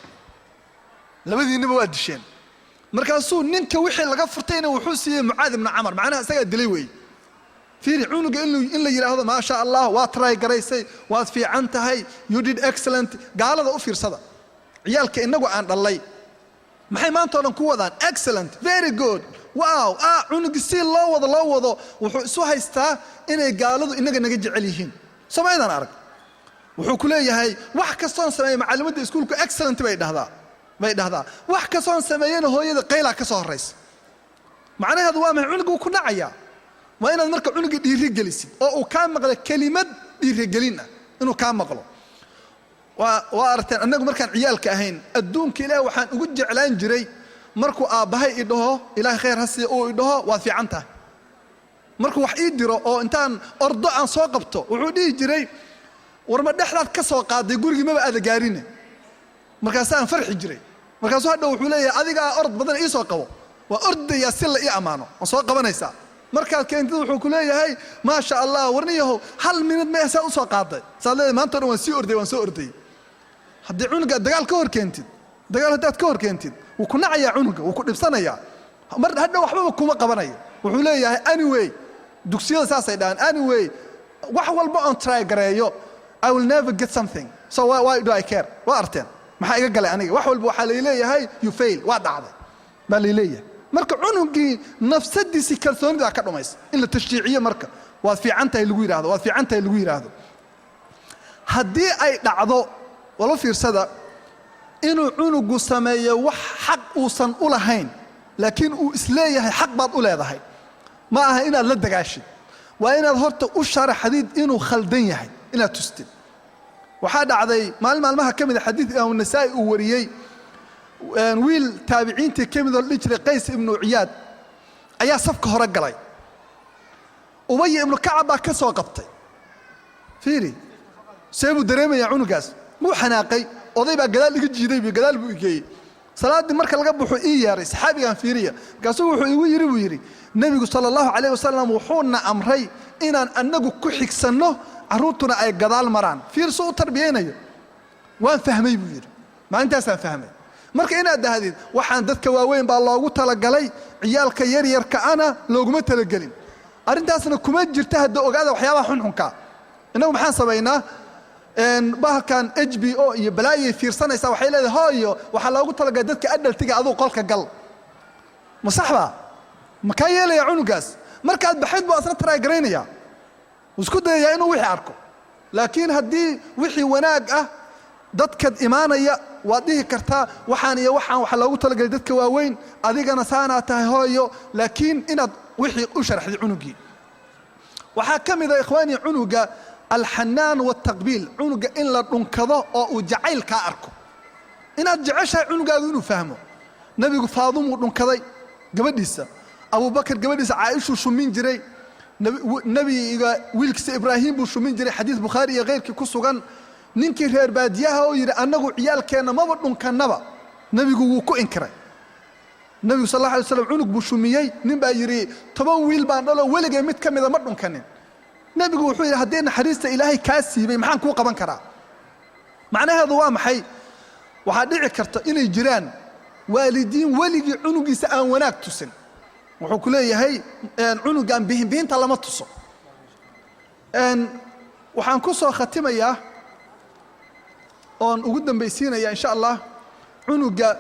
labadiinnuba waa disheen. Markaasuu ninka wixii laga furtayna wuxuu siiyey Mucaad ibnu Camar, macnaha isagaa dilay weeye. Fiiri, cunuga in la yidhaahdo: "Maasha Allah, waad trygaraysay, waad fiican tahay, you did excellent." Gaalada u fiirsada, ciyaalka innagu aan dhallay maxay maanta o dhan ku wadaan? "Excellent, very good, wow." Cunugi si loo wado loo wado, wuxuu isu haystaa inay gaaladu inaga naga jecel yihiin. Somaydaan arag, wuxuu ku leeyahay: "Wax kastoon sameeya, macalimadda iskuulku excellent bay dhahdaa, bay dhahdaa. Wax kastoon sameeyena, hooyada qaylaa ka soo horraysa." Macnaheedu waa maxay? Cunuga wuu ku dhacayaa. Waa inaad marka cunuga dhiirigelisid oo uu kaa maqlo kelimad dhiirigelin ah, inuu kaa maqlo. Waa aragteen, annagu markaan ciyaalka ahayn, adduunka Ilaah waxaan ugu jeclaan jiray markuu aabbahay idhaho, Ilaahay khayr ha siiya, uu idhaho: "Waad fiican tahay." Markuu wax ii diro oo intaan ordo aan soo qabto, wuxuu dhihi jiray: "Warma dhexdaad ka soo qaaday? Gurigii maba aada gaarine." Markaasaan farxi jiray. Markaasuu hadhow wuxuu leeyahay: "Adigaa orod badan, ii soo qabo." Waa ordayaa si la ii ammaano. Waan soo qabanaysaa. Markaad keentid wuxuu ku leeyahay: "Maasha Allah, warniyahow, hal minute ma saa u soo qaaday?" Saad leedahay: "Maanta o dhan waan sii orday, waan soo ordayay." Haddii cunuga dagaal ka hor keentid, dagaal haddaad ka hor keentid, wuu ku nacayaa cunuga, wuu ku dhibsanayaa. Mar hadhow waxbaba kuma qabanayo. Wuxuu leeyahay: "Anyway, Dugsiyada saasay dhahaan. Anyway, wax walba oon try gareeyo, I will never get something, so why do I care? Waa arteen, maxaa iga galay aniga? Wax walba waxaa layleeyahay, "You fail, waa dhacday," baa layleeyahay. Marka cunugii nafsadiisii kalsoonidaa ka dhumaysa. In la tashjiiciyo marka, "Waad fiican tahay," lagu yidhahdo, "Waad fiican tahay," lagu yidhaahdo. Haddii ay dhacdo, wala fiirsada, inuu cunugu sameeyo wax xaq uusan u lahayn, laakiin uu isleeyahay xaq baad u leedahay, ma aha inaad la dagaashid. Waa inaad horta u sharaxdid inuu khaldan yahay, inaad tustid. Waxaa dhacday maalin maalmaha ka mida, xadiid Imaamu Nasaa'i uu wariyey, wiil taabiciintii ka mid oo la dhihi jiray Qays Ibnu Ciyaad ayaa safka hore galay. Ubaya Ibnu Kacab baa ka soo qabtay. Fiiri see buu dareemayaa cunugaas. Wuu xanaaqay. "Oday baa gadaal iga jiiday," bu gadaal buu igeeyey. Salaaddii marka laga baxo ii yeeray saxaabigan, fiiriya. Markaasuu wuxuu igu yidhi, buu yidhi, "Nebigu sala Allahu calayh wasalam wuxuuna amray inaan annagu ku xigsanno, carruurtuna ay gadaal maraan." Fiirso u tarbiyaynayo. "Waan fahmay," buu yidhi, "maalintaasaan fahmay." Marka inaad dahdid waxaan dadka waaweyn baa loogu talagalay, ciyaalka yaryarka ana looguma talagelin, arrintaasna kuma jirta. Hadda ogaada waxyaabaha xunxunka. Innagu maxaan samaynaa? Bahalkan HBO iyo balaayay fiirsanaysaa. Waxay leedahay, "Hooyo, waxaa loogu talagalay dadka adult-iga, aduu qolka gal." Ma sax baa? Ma kaa yeelaya cunugaas? Markaad baxayd buu asna try garaynaya, wuu isku dayayaa inuu wixii arko. Laakiin haddii wixii wanaag ah dadkaad imaanaya, waad dhihi kartaa, "Waxaan iyo waxaan waxaa loogu talagalay dadka waaweyn, adigana saanaa tahay, hooyo." Laakiin inaad wixii u sharaxday cunugii. Waxaa ka mid a, ikhwaanii, cunuga alxanaan waltaqbiil, cunuga in la dhunkado oo uu jacayl kaa arko, inaad jeceshahay cunugaagu inuu fahmo. Nebigu Faadumuu dhunkaday, gabadhiisa. Abubakar gabadhiisa Caaishuu shumin jiray. Nebiga wiilkiisa Ibraahim buu shumin jiray, xadiis Bukhaari iyo khayrkii ku sugan. Ninkii reer baadiyaha oo yidhi, "Annagu ciyaalkeenna maba dhunkannaba," nebigu wuu ku inkiray. Nebigu sal alla alay slam cunug buu shumiyey. Nin baa yidhi, "10 wiil baan dhalo, weligay mid ka mida ma dhunkanin." Nebigu wuxuu yidhi, "Haddii naxariista Ilaahay kaa siibay, maxaan kuu qaban karaa?" Macnaheedu waa maxay? Waxaa dhici karta inay jiraan waalidiin weligii cunugiisa aan wanaag tusin. Wuxuu ku leeyahay, "Cunugan bihinbihinta lama tuso." Waxaan ku soo khatimayaa oon ugu dambaysiinaya, insha Allah, cunuga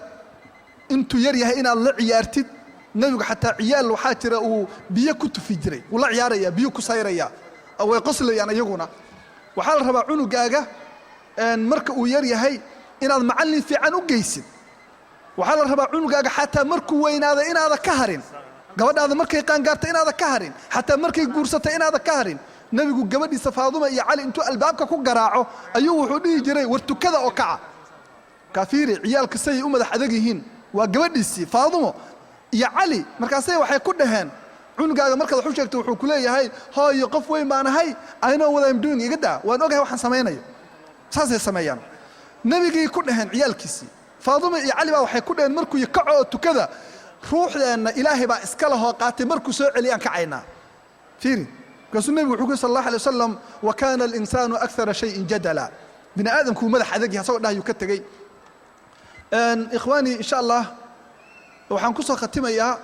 intuu yar yahay inaad la ciyaartid. Nebigu xataa ciyaal waxaa jira uu biyo ku tufi jiray. Wuu la ciyaaraya, biyo ku sayraya, way qoslayaan iyaguna. Waxaa la rabaa cunugaaga marka uu yar yahay inaad macallin fiican u geysid. Waxaa la rabaa cunugaaga xataa markuu weynaada inaada ka harin. Gabadhaada markay qaangaarta inaada ka harin. Xataa markay guursatay inaada ka harin. Nebigu gabadhiisa Faaduma iyo Cali intuu albaabka ku garaaco ayuu wuxuu dhihi jiray, "War tukada oo kaca." Kafiiri ciyaalka sayay u madax adag yihiin. Waa gabadhiisii Faadumo iyo Cali. Markaasay waxay ku dhaheen, cunugaaga markaad wax u sheegto, wuxuu ku leeyahay, "Hooyo, qof weyn baan ahay. I know what I'm doing. Iga daa, waan ogahay waxaan samaynayo." Saasay sameeyaan. Nebigii ku dhaheen ciyaalkiisii Faaduma iyo Cali baa waxay ku dhaheen, markuu kaco oo tukada, "Ruuxdeenna Ilaahay baa iska lahoo qaatay, markuu soo celiyaan kacaynaa." Fiiri, markaasuu nebigu wuxuu ku sal Allah alay wasalam, "Wa kaana alinsaanu akthara shayin jadala," bini aadamkuu madax adag yahay, asagoo dhahayuu ka tegey. Ikhwaanii, insha Allah, waxaan ku soo khatimayaa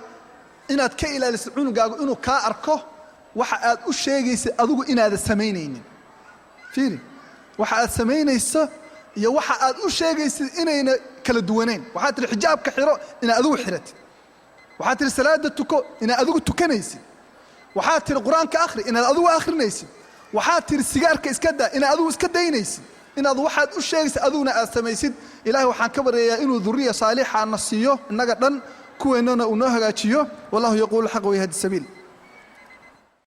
inaad ka ilaalisid cunugaagu inuu kaa arko waxa aad u sheegaysid adigu inaada samaynaynin. Fiiri, waxa aad samaynayso iyo waxa aad u sheegaysid inayna kala duwanayn. Waxaad tihi, "Xijaabka xiro," inaad adigu xiratid. Waxaad tihi, "Salaada tuko," inaad adigu tukanaysid. Waxaad tihi, "Qur-aanka akhri," inaad adigu akhrinaysid. Waxaad tihi, "Sigaarka iska daa," inaad adigu iska daynaysid. Inaad waxaad u sheegaysid adiguna aad samaysid. Ilahay waxaan ka baryayaa inuu duriya saalixa na siiyo innaga dhan, kuweennana uu noo hagaajiyo. Wallahu yaquulu alxaq wayahdi sabiil.